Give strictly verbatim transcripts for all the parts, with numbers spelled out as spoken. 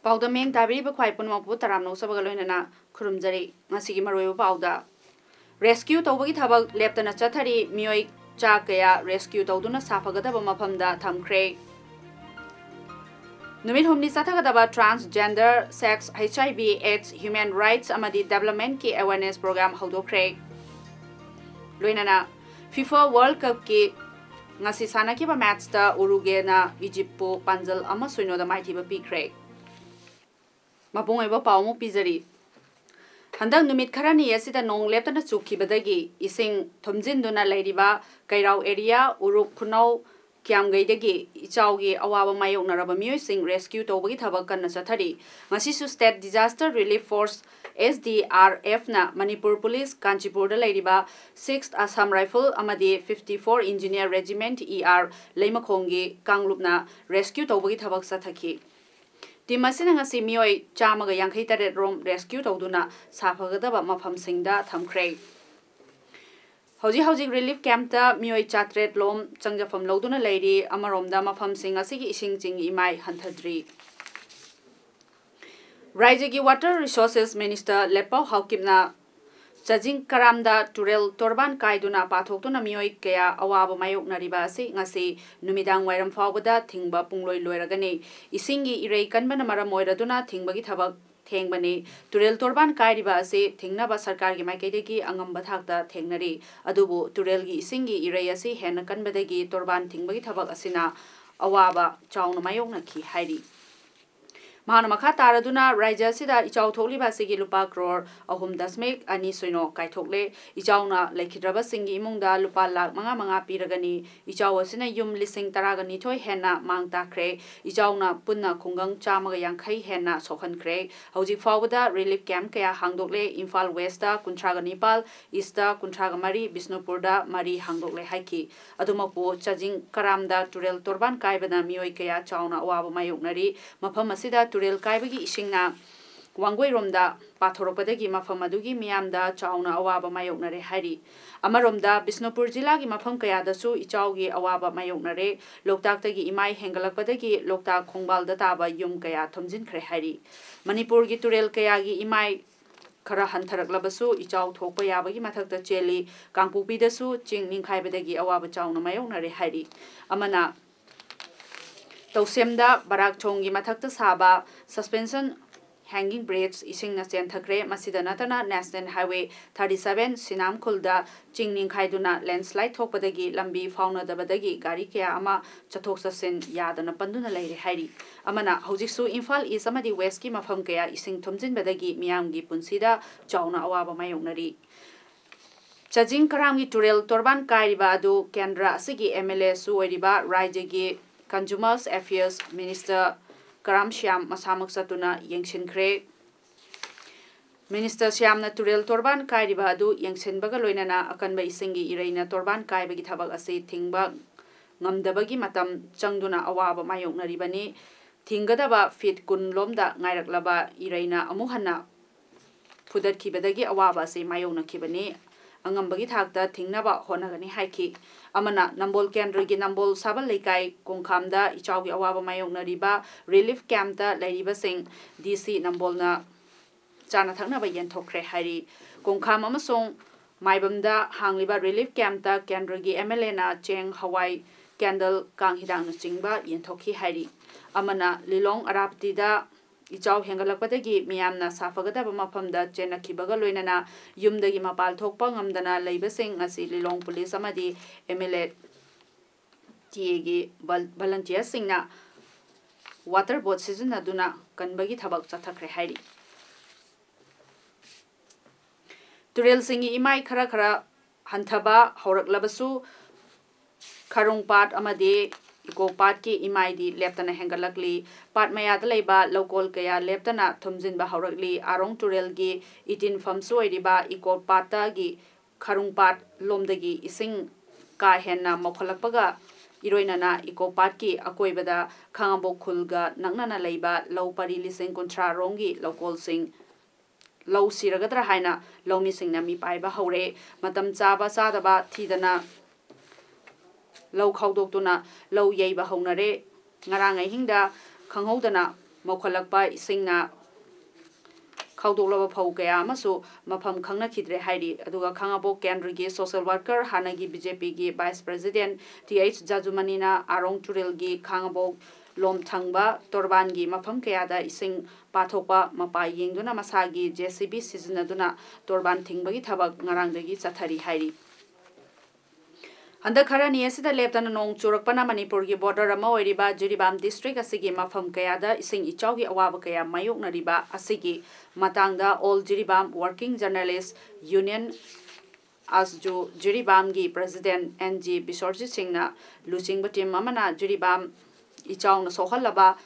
ꯄꯥꯎꯗꯝ ꯃꯤꯠꯌꯦꯡ ꯇꯥꯕꯤꯔꯤꯕ ꯈ꯭ꯋꯥꯏ ꯄꯨꯝꯅꯃꯛꯄꯨ ꯇꯔꯥꯝꯅ ꯑꯣꯛꯆꯕꯒ ꯂꯣꯏꯅꯅ ꯈꯨꯔꯨꯝꯖꯔꯤ꯫ ꯉꯁꯤꯒꯤ ꯃꯔꯨꯑꯣꯏꯕ ꯄꯥꯎꯗ, ꯔꯦꯁꯀ꯭ꯌꯨ ꯇꯧꯕꯒꯤ ꯊꯕꯛ ꯂꯦꯞꯇꯅ ꯆꯠꯊꯔꯤ꯫ ꯃꯤꯑꯣꯏ ꯆꯥ ꯀꯌꯥ ꯔꯦꯁꯀ꯭ꯌꯨ ꯇꯧꯗꯨꯅ ꯁꯥꯐꯒꯗꯕ ꯃꯐꯝꯗ ꯊꯝꯈ꯭ꯔꯦ꯫ ꯅꯨꯃꯤꯠ ꯍꯨꯝꯅꯤ ꯆꯠꯊꯒꯗꯕ transgender, sex, H I V, AIDS, human rights ꯑꯃꯗꯤ developmentꯀꯤ awareness program ꯍꯧꯗꯣꯛꯈ꯭ꯔꯦ꯫ ꯂꯣꯏꯅꯅ FIFA World Cupꯀꯤ ꯉꯁꯤ ꯁꯥꯟꯅꯈꯤꯕ matchꯇ ꯎꯔꯨꯒꯦꯅ ꯏꯖꯤꯞꯄꯨ ꯄꯥꯟꯖꯜ ꯑꯃ ꯁꯣꯏꯅꯣꯗ ꯃꯥꯏꯊꯤꯕ ꯄꯤꯈ꯭ꯔꯦ꯫ ꯃꯄꯨꯡ ꯑꯣꯏꯕ ꯄꯥꯎ ꯑꯃꯨꯛ ꯄꯤꯖꯔꯤ꯫ ꯍꯟꯗꯛ ꯅꯨꯃꯤꯠ ꯈꯔꯅꯤ ꯑꯁꯤꯗ ꯅꯣꯡ ꯂꯦꯞꯇꯅ ꯆꯨꯈꯤꯕꯗꯒꯤ ꯏꯁꯤꯡ ꯊꯨꯝꯖꯤꯟꯗꯨꯅ ꯂꯩꯔꯤꯕ ꯀꯩꯔꯥꯎ area, ꯎꯔꯨꯛ, ꯈꯨꯅꯧ, ꯀꯤꯌꯥꯝꯒꯩꯗꯒꯤ ꯏꯆꯥꯎꯒꯤ ꯑꯋꯥꯕ ꯃꯥꯌꯣꯛꯅꯔꯕ ꯃꯤꯑꯣꯏꯁꯤꯡ rescue ꯇꯧꯕꯒꯤ ꯊꯕꯛ ꯀꯟꯅ ꯆꯠꯊꯔꯤ꯫ ꯉꯁꯤꯁꯨ State Disaster Relief Force, S D R Fꯅ ꯃꯅꯤꯄꯨꯔ ꯄꯨꯂꯤꯁ, ꯀꯥꯟꯆꯤꯄꯨꯔꯗ ꯂꯩꯔꯤꯕ Sixth Assam Rifle ꯑꯃꯗꯤ fifty-four Engineer Regiment, E R, ꯂꯩꯃꯈꯣꯡꯒꯤ ꯀꯥꯡꯂꯨꯞꯅ rescue ꯇꯧꯕꯒꯤ ꯊꯕꯛ ꯆꯠꯊꯈꯤ꯫ Team ꯑꯁꯤꯅ ꯉꯁꯤ ꯃꯤꯑꯣꯏ ꯆꯥꯝꯃꯒ ꯌꯥꯡꯈꯩ ꯇꯔꯦꯠ ꯔꯣꯝ rescue ꯇꯧꯗꯨꯅ ꯁꯥꯐꯒꯗꯕ ꯃꯐꯝꯁꯤꯡꯗ ꯊꯝꯈ꯭ꯔꯦ꯫ ꯍꯧꯖꯤꯛ ꯍꯧꯖꯤꯛ relief campꯇ ꯃꯤꯑꯣꯏ ꯆꯥꯇ꯭ꯔꯦꯠ ꯂꯣꯝ ꯆꯪꯖꯐꯝ ꯂꯧꯗꯨꯅ ꯂꯩꯔꯤ꯫ ꯑꯃꯔꯣꯝꯗ ꯃꯐꯝꯁꯤꯡ ꯑꯁꯤꯒꯤ ꯏꯁꯤꯡ ꯆꯤꯡꯒꯤ ꯏꯃꯥꯏ ꯍꯟꯊꯗ꯭ꯔꯤ꯫ ꯔꯥꯏꯖ꯭ꯌꯒꯤ Water Resources Minister ꯂꯦꯠꯄꯥꯎ ꯍꯥꯎꯀꯤꯞꯅ ꯆꯖꯤꯡ ꯀꯔꯥꯝꯗ ꯇꯨꯔꯦꯜ ꯇꯣꯔꯕꯥꯟ ꯀꯥꯏꯗꯨꯅ ꯄꯥꯊꯣꯛꯇꯨꯅ ꯃꯤꯑꯣꯏ ꯀꯌꯥ ꯑꯋꯥꯕ ꯃꯥꯌꯣꯛꯅꯔꯤꯕ ꯑꯁꯤ ꯉꯁꯤ ꯅꯨꯃꯤꯗꯥꯡ ꯋꯥꯏꯔꯝ ꯐꯥꯎꯕꯗ ꯊꯤꯡꯕ ꯄꯨꯡꯂꯣꯏ ꯂꯣꯏꯔꯒꯅꯤ꯫ ꯏꯁꯤꯡꯒꯤ ꯏꯔꯩ ꯀꯟꯕꯅ ꯃꯔꯝ ꯑꯣꯏꯔꯗꯨꯅ ꯊꯤꯡꯕꯒꯤ ꯊꯕꯛ ꯊꯦꯡꯕꯅꯤ꯫ ꯇꯨꯔꯦꯜ ꯇꯣꯔꯕꯥꯟ ꯀꯥꯏꯔꯤꯕ ꯑꯁꯤ ꯊꯤꯡꯅꯕ ꯁꯔꯀꯥꯔꯒꯤ ꯃꯥꯏꯀꯩꯗꯒꯤ ꯑꯉꯝꯕ ꯊꯥꯛꯇ ꯊꯦꯡꯅꯔꯤ꯫ ꯑꯗꯨꯕꯨ ꯇꯨꯔꯦꯜꯒꯤ ꯏꯁꯤꯡꯒꯤ ꯏꯔꯩ ꯑꯁꯤ ꯍꯦꯟꯅ ꯀꯟꯕꯗꯒꯤ ꯇꯣꯔꯕꯥꯟ ꯊꯤꯡꯕꯒꯤ ꯊꯕꯛ ꯑꯁꯤꯅ ꯑꯋꯥꯕ ꯆꯥꯎꯅ ꯃꯥꯌꯣꯛꯅꯈꯤ ꯍꯥꯏꯔꯤ꯫ ꯃꯍꯥꯛꯅ ꯃꯈꯥ ꯇꯥꯔꯗꯨꯅ ꯔꯥꯖ꯭ꯌ ꯑꯁꯤꯗ ꯏꯆꯥꯎ ꯊꯣꯛꯂꯤꯕ ꯑꯁꯤꯒꯤ ꯂꯨꯄꯥ ꯀ꯭ꯔꯣꯔ ꯑꯍꯨꯝ ꯗꯁꯃꯤꯛ ꯑꯅꯤ ꯁꯤꯅꯣ ꯀꯥꯏꯊꯣꯛꯂꯦ꯫ ꯏꯆꯥꯎꯅ ꯂꯩꯈꯤꯗ꯭ꯔꯕꯁꯤꯡꯒꯤ ꯏꯃꯨꯡꯗ ꯂꯨꯄꯥ ꯂꯥꯈ ꯃꯉꯥ ꯃꯉꯥ ꯄꯤꯔꯒꯅꯤ꯫ ꯏꯆꯥꯎ ꯑꯁꯤꯅ ꯌꯨꯝ ꯂꯤꯁꯤꯡ ꯇꯔꯥꯒ ꯅꯤꯊꯣꯏ ꯍꯦꯟꯅ ꯃꯥꯡ ꯇꯥꯛꯈ꯭ꯔꯦ꯫ ꯏꯆꯥꯎꯅ ꯄꯨꯟꯅ ꯈꯨꯡꯒꯪ ꯆꯥꯝꯃꯒ ꯌꯥꯡꯈꯩ ꯍꯦꯟꯅ ꯁꯣꯛꯍꯟꯈ꯭ꯔꯦ꯫ ꯍꯧꯖꯤꯛ ꯐꯥꯎꯕꯗ ꯔꯤꯂꯤꯐ ꯀꯦꯝꯞ ꯀꯌꯥ ꯍꯥꯡꯗꯣꯛꯂꯦ꯫ ꯏꯝꯐꯥꯜ ꯋꯦꯁꯇ ꯀꯨꯟꯊ꯭ꯔꯥꯒ ꯅꯤꯄꯥꯜ, ꯏꯁꯇ ꯀꯨꯟꯊ꯭ꯔꯥꯒ ꯃꯔꯤ, ꯕꯤꯁꯅꯨꯄꯨꯔꯗ ꯃꯔꯤ ꯍꯥꯡꯗꯣꯛꯂꯦ ꯍꯥꯏꯈꯤ꯫ ꯑꯗꯨꯃꯛꯄꯨ, ꯆꯥꯖꯤꯡ ꯀꯔꯥꯝꯗ ꯇꯨꯔꯦꯜ ꯇꯣꯔꯕꯥꯟ ꯀꯥꯏꯕꯅ ꯃꯤꯑꯣꯏ ꯀꯌꯥ ꯆꯥꯎꯅ ꯑꯋꯥꯕ ꯃꯥꯌꯣꯛꯅꯔꯤ꯫ ꯃꯐꯝ ꯑꯁꯤꯗ ꯇꯨꯔꯦꯜ ꯀꯥꯏꯕꯒꯤ ꯏꯁꯤꯡꯅ ꯋꯥꯡꯒꯣꯏꯔꯣꯝꯗ ꯄꯥꯊꯣꯔꯛꯄꯗꯒꯤ ꯃꯐꯝ ꯑꯗꯨꯒꯤ ꯃꯤꯌꯥꯝꯗ ꯆꯥꯎꯅ ꯑꯋꯥꯕ ꯃꯥꯌꯣꯛꯅꯔꯦ ꯍꯥꯏꯔꯤ꯫ ꯑꯃꯔꯣꯝꯗ, ꯕꯤꯁꯅꯨꯄꯨꯔ ꯖꯤꯂꯥꯒꯤ ꯃꯐꯝ ꯀꯌꯥꯗꯁꯨ ꯏꯆꯥꯎꯒꯤ ꯑꯋꯥꯕ ꯃꯥꯌꯣꯛꯅꯔꯦ꯫ ꯂꯣꯛꯇꯥꯛꯇꯒꯤ ꯏꯃꯥꯏ ꯍꯦꯟꯒꯠꯂꯛꯄꯗꯒꯤ ꯂꯣꯛꯇꯥꯛ ꯈꯣꯡꯕꯥꯜꯗ ꯇꯥꯕ ꯌꯨꯝ ꯀꯌꯥ ꯊꯨꯝꯖꯤꯟꯈ꯭ꯔꯦ ꯍꯥꯏꯔꯤ꯫ ꯃꯅꯤꯄꯨꯔꯒꯤ ꯇꯨꯔꯦꯜ ꯀꯌꯥꯒꯤ ꯏꯃꯥꯏ ꯈꯔ ꯍꯟꯊꯔꯛꯂꯕꯁꯨ, ꯏꯆꯥꯎ ꯊꯣꯛꯄ ꯌꯥꯕꯒꯤ ꯃꯊꯛꯇ ꯆꯦꯜꯂꯤ꯫ ꯀꯥꯡꯄꯣꯛꯄꯤꯗꯁꯨ ꯆꯤꯡ ꯅꯤꯡꯈꯥꯏꯕꯗꯒꯤ ꯑꯋꯥꯕ ꯆꯥꯎꯅ ꯃꯥꯌꯣꯛꯅꯔꯦ ꯍꯥꯏꯔꯤ꯫ ꯑꯃꯅ, ꯇꯧꯁꯦꯝꯗ ꯕꯔꯥꯛ ꯊꯣꯡꯒꯤ ꯃꯊꯛꯇ ꯁꯥꯕ suspension hanging bridge ꯏꯁꯤꯡꯅ ꯆꯦꯟꯊꯈ꯭ꯔꯦ꯫ ꯃꯁꯤꯗ ꯅꯠꯇꯅ, National Highway thirty seven ꯁꯤꯅꯥꯝꯈꯨꯜꯗ ꯆꯤꯡ ꯅꯤꯡꯈꯥꯏꯗꯨꯅ landslide ꯊꯣꯛꯄꯗꯒꯤ ꯂꯝꯕꯤ ꯐꯥꯎꯅꯗꯕꯗꯒꯤ ꯒꯥꯔꯤ ꯀꯌꯥ ꯑꯃ ꯆꯠꯊꯣꯛ ꯆꯠꯁꯤꯟ ꯌꯥꯗꯅ ꯄꯟꯗꯨꯅ ꯂꯩꯔꯦ ꯍꯥꯏꯔꯤ꯫ ꯑꯃꯅ, ꯍꯧꯖꯤꯛꯁꯨ ꯏꯝꯐꯥꯜ ꯏꯁ ꯑꯃꯗꯤ ꯋꯦꯁꯀꯤ ꯃꯐꯝ ꯀꯌꯥ ꯏꯁꯤꯡ ꯊꯨꯝꯖꯤꯟꯕꯗꯒꯤ ꯃꯤꯌꯥꯝꯒꯤ ꯄꯨꯟꯁꯤꯗ ꯆꯥꯎꯅ ꯑꯋꯥꯕ ꯃꯥꯌꯣꯛꯅꯔꯤ꯫ ꯆꯥꯖꯤꯡ ꯀꯔꯥꯝꯒꯤ ꯇꯨꯔꯦꯜ ꯇꯣꯔꯕꯥꯟ ꯀꯥꯏꯔꯤꯕ ꯑꯗꯨ ꯀꯦꯟꯗ꯭ꯔ ꯑꯁꯤꯒꯤ MLAꯁꯨ ꯑꯣꯏꯔꯤꯕ ꯔꯥꯖ꯭ꯌꯒꯤ Consumer Affairs Minister ꯀꯔꯥꯝ ꯁ꯭ꯌꯥꯝ ꯃꯁꯥꯃꯛ ꯆꯠꯇꯨꯅ ꯌꯦꯡꯁꯤꯟꯈ꯭ꯔꯦ꯫ Minister ꯁ꯭ꯌꯥꯝꯅ ꯇꯨꯔꯦꯜ ꯇꯣꯔꯕꯥꯟ ꯀꯥꯏꯔꯤꯕ ꯑꯗꯨ ꯌꯦꯡꯁꯤꯟꯕꯒ ꯂꯣꯏꯅꯅ ꯑꯀꯟꯕ ꯏꯁꯤꯡꯒꯤ ꯏꯔꯩꯅ ꯇꯣꯔꯕꯥꯟ ꯀꯥꯏꯕꯒꯤ ꯊꯕꯛ ꯑꯁꯤ ꯊꯤꯡꯕ ꯉꯝꯗꯕꯒꯤ ꯃꯇꯝ ꯆꯪꯗꯨꯅ ꯑꯋꯥꯕ ꯃꯥꯌꯣꯛꯅꯔꯤꯕꯅꯤ꯫ ꯊꯤꯡꯒꯗꯕ ꯐꯤꯠ ꯀꯨꯟ ꯂꯣꯝꯗ ꯉꯥꯏꯔꯛꯂꯕ ꯏꯔꯩꯅ ꯑꯃꯨꯛ ꯍꯟꯅ ꯐꯨꯗꯠꯈꯤꯕꯗꯒꯤ ꯑꯋꯥꯕ ꯑꯁꯤ ꯃꯥꯌꯣꯛꯅꯈꯤꯕꯅꯤ꯫ ꯑꯉꯝꯕꯒꯤ ꯊꯥꯛꯇ ꯊꯤꯡꯅꯕ ꯍꯣꯠꯅꯒꯅꯤ ꯍꯥꯏꯈꯤ꯫ ꯑꯃꯅ, ꯅꯝꯕꯣꯜ ꯀꯦꯟꯗ꯭ꯔꯒꯤ ꯅꯝꯕꯣꯜ ꯁꯥꯕꯜ ꯂꯩꯀꯥꯏ ꯀꯣꯡꯈꯥꯝꯗ ꯏꯆꯥꯎꯒꯤ ꯑꯋꯥꯕ ꯃꯥꯌꯣꯛꯅꯔꯤꯕ relief campꯇ ꯂꯩꯔꯤꯕꯁꯤꯡ DC ꯅꯝꯕꯣꯜꯅ ꯆꯥꯅ ꯊꯛꯅꯕ ꯌꯦꯟꯊꯣꯛꯈ꯭ꯔꯦ ꯍꯥꯏꯔꯤ꯫ ꯀꯣꯡꯈꯥꯝ ꯑꯃꯁꯨꯡ ꯃꯥꯏꯕꯝꯗ ꯍꯥꯡꯂꯤꯕ relief campꯇ ꯀꯦꯟꯗ꯭ꯔꯒꯤ MLAꯅ ꯆꯦꯡ, ꯍꯋꯥꯏ, candle, ꯀꯥꯡ ꯍꯤꯗꯥꯛꯅꯆꯤꯡꯕ ꯌꯦꯟꯊꯣꯛꯈꯤ ꯍꯥꯏꯔꯤ꯫ ꯑꯃꯅ, ꯂꯤꯂꯣꯡ ꯑꯔꯥꯞꯇꯤꯗ ꯏꯆꯥꯎ ꯍꯦꯟꯒꯠꯂꯛꯄꯗꯒꯤ ꯃꯤꯌꯥꯝꯅ ꯁꯥꯐꯒꯗꯕ ꯃꯐꯝꯗ ꯆꯦꯟꯅꯈꯤꯕꯒ ꯂꯣꯏꯅꯅ ꯌꯨꯝꯗꯒꯤ ꯃꯄꯥꯜ ꯊꯣꯛꯄ ꯉꯝꯗꯅ ꯂꯩꯕꯁꯤꯡ ꯉꯁꯤ ꯂꯤꯂꯣꯡ ꯄꯨꯂꯤꯁ ꯑꯃꯗꯤ MLA TAꯒꯤ ꯚꯜ-, volunteerꯁꯤꯡꯅ water boat ꯁꯤꯖꯤꯟꯅꯗꯨꯅ ꯀꯟꯕꯒꯤ ꯊꯕꯛ ꯆꯠꯊꯈ꯭ꯔꯦ ꯍꯥꯏꯔꯤ꯫ ꯇꯨꯔꯦꯜꯁꯤꯡꯒꯤ ꯏꯃꯥꯏ ꯈꯔ ꯈꯔ ꯍꯟꯊꯕ ꯍꯧꯔꯛꯂꯕꯁꯨ, ꯈꯥꯔꯨꯡ ꯄꯥꯠ ꯑꯃꯗꯤ ꯏꯀꯣ ꯄꯥꯠꯀꯤ ꯏꯃꯥꯏꯗꯤ ꯂꯦꯞꯇꯅ ꯍꯦꯟꯒꯠꯂꯛꯂꯤ꯫ ꯄꯥꯠ ꯃꯌꯥꯗ ꯂꯩꯕ ꯂꯧꯀꯣꯜ ꯀꯌꯥ ꯂꯦꯞꯇꯅ ꯊꯨꯝꯖꯤꯟꯕ ꯍꯧꯔꯛꯂꯤ꯫ ꯑꯥꯔꯣꯡ ꯇꯨꯔꯦꯜꯒꯤ ꯏꯇꯤꯟꯐꯝꯁꯨ ꯑꯣꯏꯔꯤꯕ ꯏꯀꯣ ꯄꯥꯠꯇꯒꯤ ꯈꯥꯔꯨꯡ ꯄꯥꯠ ꯂꯣꯝꯗꯒꯤ ꯏꯁꯤꯡ ꯀꯥ ꯍꯦꯟꯅ ꯃꯧꯈꯠꯂꯛꯄꯒ ꯏꯔꯣꯏꯅꯅ ꯏꯀꯣ ꯄꯥꯠꯀꯤ ꯑꯀꯣꯏꯕꯗ ꯈꯥꯉꯕꯣꯛ ꯈꯨꯜꯒ ꯅꯛꯅꯅ ꯂꯩꯕ ꯂꯧ ꯄꯔꯤ ꯂꯤꯁꯤꯡ ꯀꯨꯟꯊ꯭ꯔꯥ ꯔꯣꯝꯒꯤ ꯂꯧꯀꯣꯜꯁꯤꯡ ꯂꯧ ꯁꯤꯔꯒꯗ꯭ꯔꯥ ꯍꯥꯏꯅ ꯂꯧꯃꯤꯁꯤꯡꯅ ꯃꯤꯄꯥꯏꯕ ꯍꯧꯔꯦ꯫ ꯃꯇꯝ ꯆꯥꯕ ꯆꯥꯗꯕ ꯊꯤꯗꯅ ꯂꯧ ꯈꯥꯎꯗꯣꯛꯇꯨꯅ ꯂꯧ ꯌꯩꯕ ꯍꯧꯅꯔꯦ꯫ ꯉꯔꯥꯡ ꯑꯍꯤꯡꯗ ꯈꯪꯍꯧꯗꯅ ꯃꯧꯈꯠꯂꯛꯄ ꯏꯁꯤꯡꯅ ꯈꯥꯎꯗꯣꯛꯂꯕ ꯐꯧ ꯀꯌꯥ ꯑꯃꯁꯨ ꯃꯐꯝ ꯈꯪꯅꯈꯤꯗ꯭ꯔꯦ ꯍꯥꯏꯔꯤ꯫ ꯑꯗꯨꯒ ꯈꯥꯉꯕꯣꯛ ꯀꯦꯟꯗ꯭ꯔꯒꯤ social worker, ꯍꯥꯟꯅꯒꯤ ꯕꯤ ꯖꯦ ꯄꯤꯒꯤ vice president ꯇꯤ ꯑꯩꯆ ꯖꯥꯖꯨꯃꯅꯤꯅ ꯑꯥꯔꯣꯡ ꯇꯨꯔꯦꯜꯒꯤ ꯈꯥꯉꯕꯣꯛ ꯂꯣꯝ ꯊꯪꯕ ꯇꯣꯔꯕꯥꯟꯒꯤ ꯃꯐꯝ ꯀꯌꯥꯗ ꯏꯁꯤꯡ ꯄꯥꯊꯣꯛꯄ ꯃꯄꯥ ꯌꯦꯡꯗꯨꯅ ꯃꯁꯥꯒꯤ ꯖꯦ ꯁꯤ ꯕꯤ ꯁꯤꯖꯤꯟꯅꯗꯨꯅ ꯇꯣꯔꯕꯥꯟ ꯊꯤꯡꯕꯒꯤ ꯊꯕꯛ ꯉꯔꯥꯡꯗꯒꯤ ꯆꯠꯊꯔꯤ ꯍꯥꯏꯔꯤ꯫ ꯍꯟꯗꯛ ꯈꯔꯅꯤ ꯑꯁꯤꯗ ꯂꯦꯞꯇꯅ ꯅꯣꯡ ꯆꯨꯔꯛꯄꯅ ꯃꯅꯤꯄꯨꯔꯒꯤ border ꯑꯃ ꯑꯣꯏꯔꯤꯕ ꯖꯤꯔꯤꯕꯥꯝ district ꯑꯁꯤꯒꯤ ꯃꯐꯝ ꯀꯌꯥꯗ ꯏꯁꯤꯡ ꯏꯆꯥꯎꯒꯤ ꯑꯋꯥꯕ ꯀꯌꯥ ꯃꯥꯌꯣꯛꯅꯔꯤꯕ ꯑꯁꯤꯒꯤ ꯃꯇꯥꯡꯗ All Jiribam Working Journalist Union, ꯑꯁꯖꯨ, ꯖꯤꯔꯤꯕꯥꯝꯒꯤ president ꯑꯦꯟ ꯖꯤ ꯕꯤꯁ꯭ꯋꯔꯖꯤꯠ ꯁꯤꯡꯅ ꯂꯨꯆꯤꯡꯕ team ꯑꯃꯅ ꯖꯤꯔꯤꯕꯥꯝ ꯏꯆꯥꯎꯅ ꯁꯣꯛꯍꯜꯂꯕ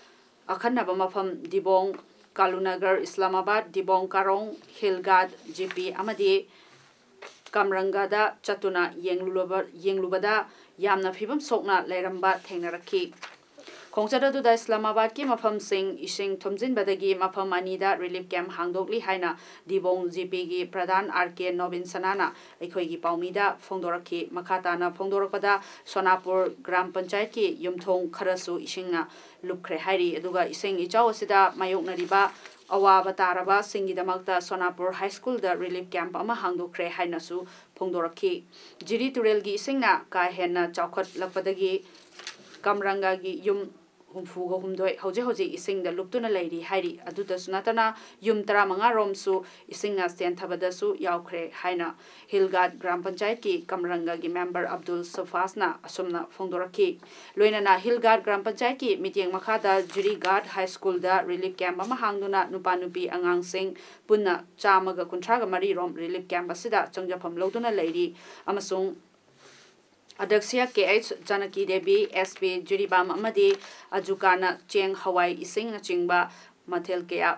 ꯑꯈꯟꯅꯕ ꯃꯐꯝ ꯗꯤꯕꯣꯡ, ꯀꯥꯂꯨꯅꯒꯔ, ꯏꯁꯂꯥꯃꯥꯕꯥꯗ, ꯗꯤꯕꯣꯡ ꯀꯥꯔꯣꯡ, ꯍꯤꯜꯒꯥꯗ, ꯖꯤꯄꯤ ꯑꯃꯗꯤ ꯀꯝꯔꯪꯒꯗ ꯆꯠꯇꯨꯅ ꯌꯦꯡꯂꯨꯂꯕ-, ꯌꯦꯡꯂꯨꯕꯗ ꯌꯥꯝꯅ ꯐꯤꯕꯝ ꯁꯣꯛꯅ ꯂꯩꯔꯝꯕ ꯊꯦꯡꯅꯔꯛꯈꯤ꯫ ꯈꯣꯡꯆꯠ ꯑꯗꯨꯗ ꯏꯁꯂꯥꯃꯥꯕꯥꯗꯀꯤ ꯃꯐꯝꯁꯤꯡ ꯏꯁꯤꯡ ꯊꯨꯝꯖꯤꯟꯕꯗꯒꯤ ꯃꯐꯝ ꯑꯅꯤꯗ relief camp ꯍꯥꯡꯗꯣꯛꯂꯤ ꯍꯥꯏꯅ ꯗꯤꯕꯣꯡ ꯖꯤꯄꯤꯒꯤ ꯄ꯭ꯔꯙꯥꯟ ꯑꯥꯔ ꯀꯦ ꯅꯣꯕꯤꯟ ꯁꯅꯥꯅ ꯑꯩꯈꯣꯏꯒꯤ ꯄꯥꯎꯃꯤꯗ ꯐꯣꯡꯗꯣꯔꯛꯈꯤ꯫ ꯃꯈꯥ ꯇꯥꯅ ꯐꯣꯡꯗꯣꯔꯛꯄꯗ ꯁꯣꯅꯥꯄꯨꯔ ꯒ꯭ꯔꯥꯝ ꯄꯟꯆꯥꯌꯠꯀꯤ ꯌꯨꯝꯊꯣꯡ ꯈꯔꯁꯨ ꯏꯁꯤꯡꯅ ꯂꯨꯞꯈ꯭ꯔꯦ ꯍꯥꯏꯔꯤ꯫ ꯑꯗꯨꯒ ꯏꯁꯤꯡ ꯏꯆꯥꯎ ꯑꯁꯤꯗ ꯃꯥꯌꯣꯛꯅꯔꯤꯕ ꯑꯋꯥꯕ ꯇꯥꯔꯕꯁꯤꯡꯒꯤꯗꯃꯛꯇ ꯁꯣꯅꯥꯄꯨꯔ ꯍꯥꯏ ꯁ꯭ꯀꯨꯜꯗ relief camp ꯑꯃ ꯍꯥꯡꯗꯣꯛꯈ꯭ꯔꯦ ꯍꯥꯏꯅꯁꯨ ꯐꯣꯡꯗꯣꯔꯛꯈꯤ꯫ ꯖꯤꯔꯤ ꯇꯨꯔꯦꯜꯒꯤ ꯏꯁꯤꯡꯅ ꯀꯥ ꯍꯦꯟꯅ ꯆꯥꯎꯈꯠꯂꯛꯄꯗꯒꯤ ꯀꯝꯔꯪꯒꯒꯤ ꯌꯨꯝ ꯍꯨꯝꯐꯨꯒ ꯍꯨꯝꯗꯣꯏ ꯍꯧꯖꯤꯛ ꯍꯧꯖꯤꯛ ꯏꯁꯤꯡꯗ ꯂꯨꯞꯇꯨꯅ ꯂꯩꯔꯤ ꯍꯥꯏꯔꯤ꯫ ꯑꯗꯨꯗꯁꯨ ꯅꯠꯇꯅ ꯌꯨꯝ ꯇꯔꯥꯃꯉꯥ ꯔꯣꯝꯁꯨ ꯏꯁꯤꯡꯅ ꯆꯦꯟꯊꯕꯗꯁꯨ ꯌꯥꯎꯈ꯭ꯔꯦ ꯍꯥꯏꯅ ꯍꯤꯜ ꯒꯥꯔꯗ ꯒ꯭ꯔꯥꯝ ꯄꯟꯆꯥꯌꯠꯀꯤ ꯀꯝꯔꯪꯒꯒꯤ ꯃꯦꯝꯕꯔ ꯑꯕꯗꯨꯜ ꯁꯐꯥꯁꯅ ꯑꯁꯨꯝꯅ ꯐꯣꯡꯗꯣꯔꯛꯈꯤ꯫ ꯂꯣꯏꯅꯅ ꯍꯤꯜ ꯒꯥꯔꯗ ꯒ꯭ꯔꯥꯝ ꯄꯟꯆꯥꯌꯠꯀꯤ ꯃꯤꯠꯌꯦꯡ ꯃꯈꯥꯗ ꯖꯤꯔꯤ ꯒꯥꯔꯗ ꯍꯥꯏ ꯁ꯭ꯀꯨꯜꯗ ꯔꯤꯂꯤꯐ ꯀꯦꯝꯞ ꯑꯃ ꯍꯥꯡꯗꯨꯅ ꯅꯨꯄꯥ ꯅꯨꯄꯤ ꯑꯉꯥꯡꯁꯤꯡ ꯄꯨꯟꯅ ꯆꯥꯝꯃꯒ ꯀꯨꯟꯊ꯭ꯔꯥꯒ ꯃꯔꯤ ꯔꯣꯝ ꯔꯤꯂꯤꯐ ꯀꯦꯝꯞ ꯑꯁꯤꯗ ꯆꯪꯖꯐꯝ ꯂꯧꯗꯨꯅ ꯂꯩꯔꯤ ꯑꯃꯁꯨꯡ ꯑꯗ꯭ꯌꯛꯁ꯭ꯌ K H Janaki Devi, S P Jiribam ꯑꯃꯗꯤ ꯑꯖꯨꯀꯥꯅ ꯆꯦꯡ, ꯍꯋꯥꯏ, ꯏꯁꯤꯡꯅꯆꯤꯡꯕ ꯃꯊꯦꯜ ꯀꯌꯥ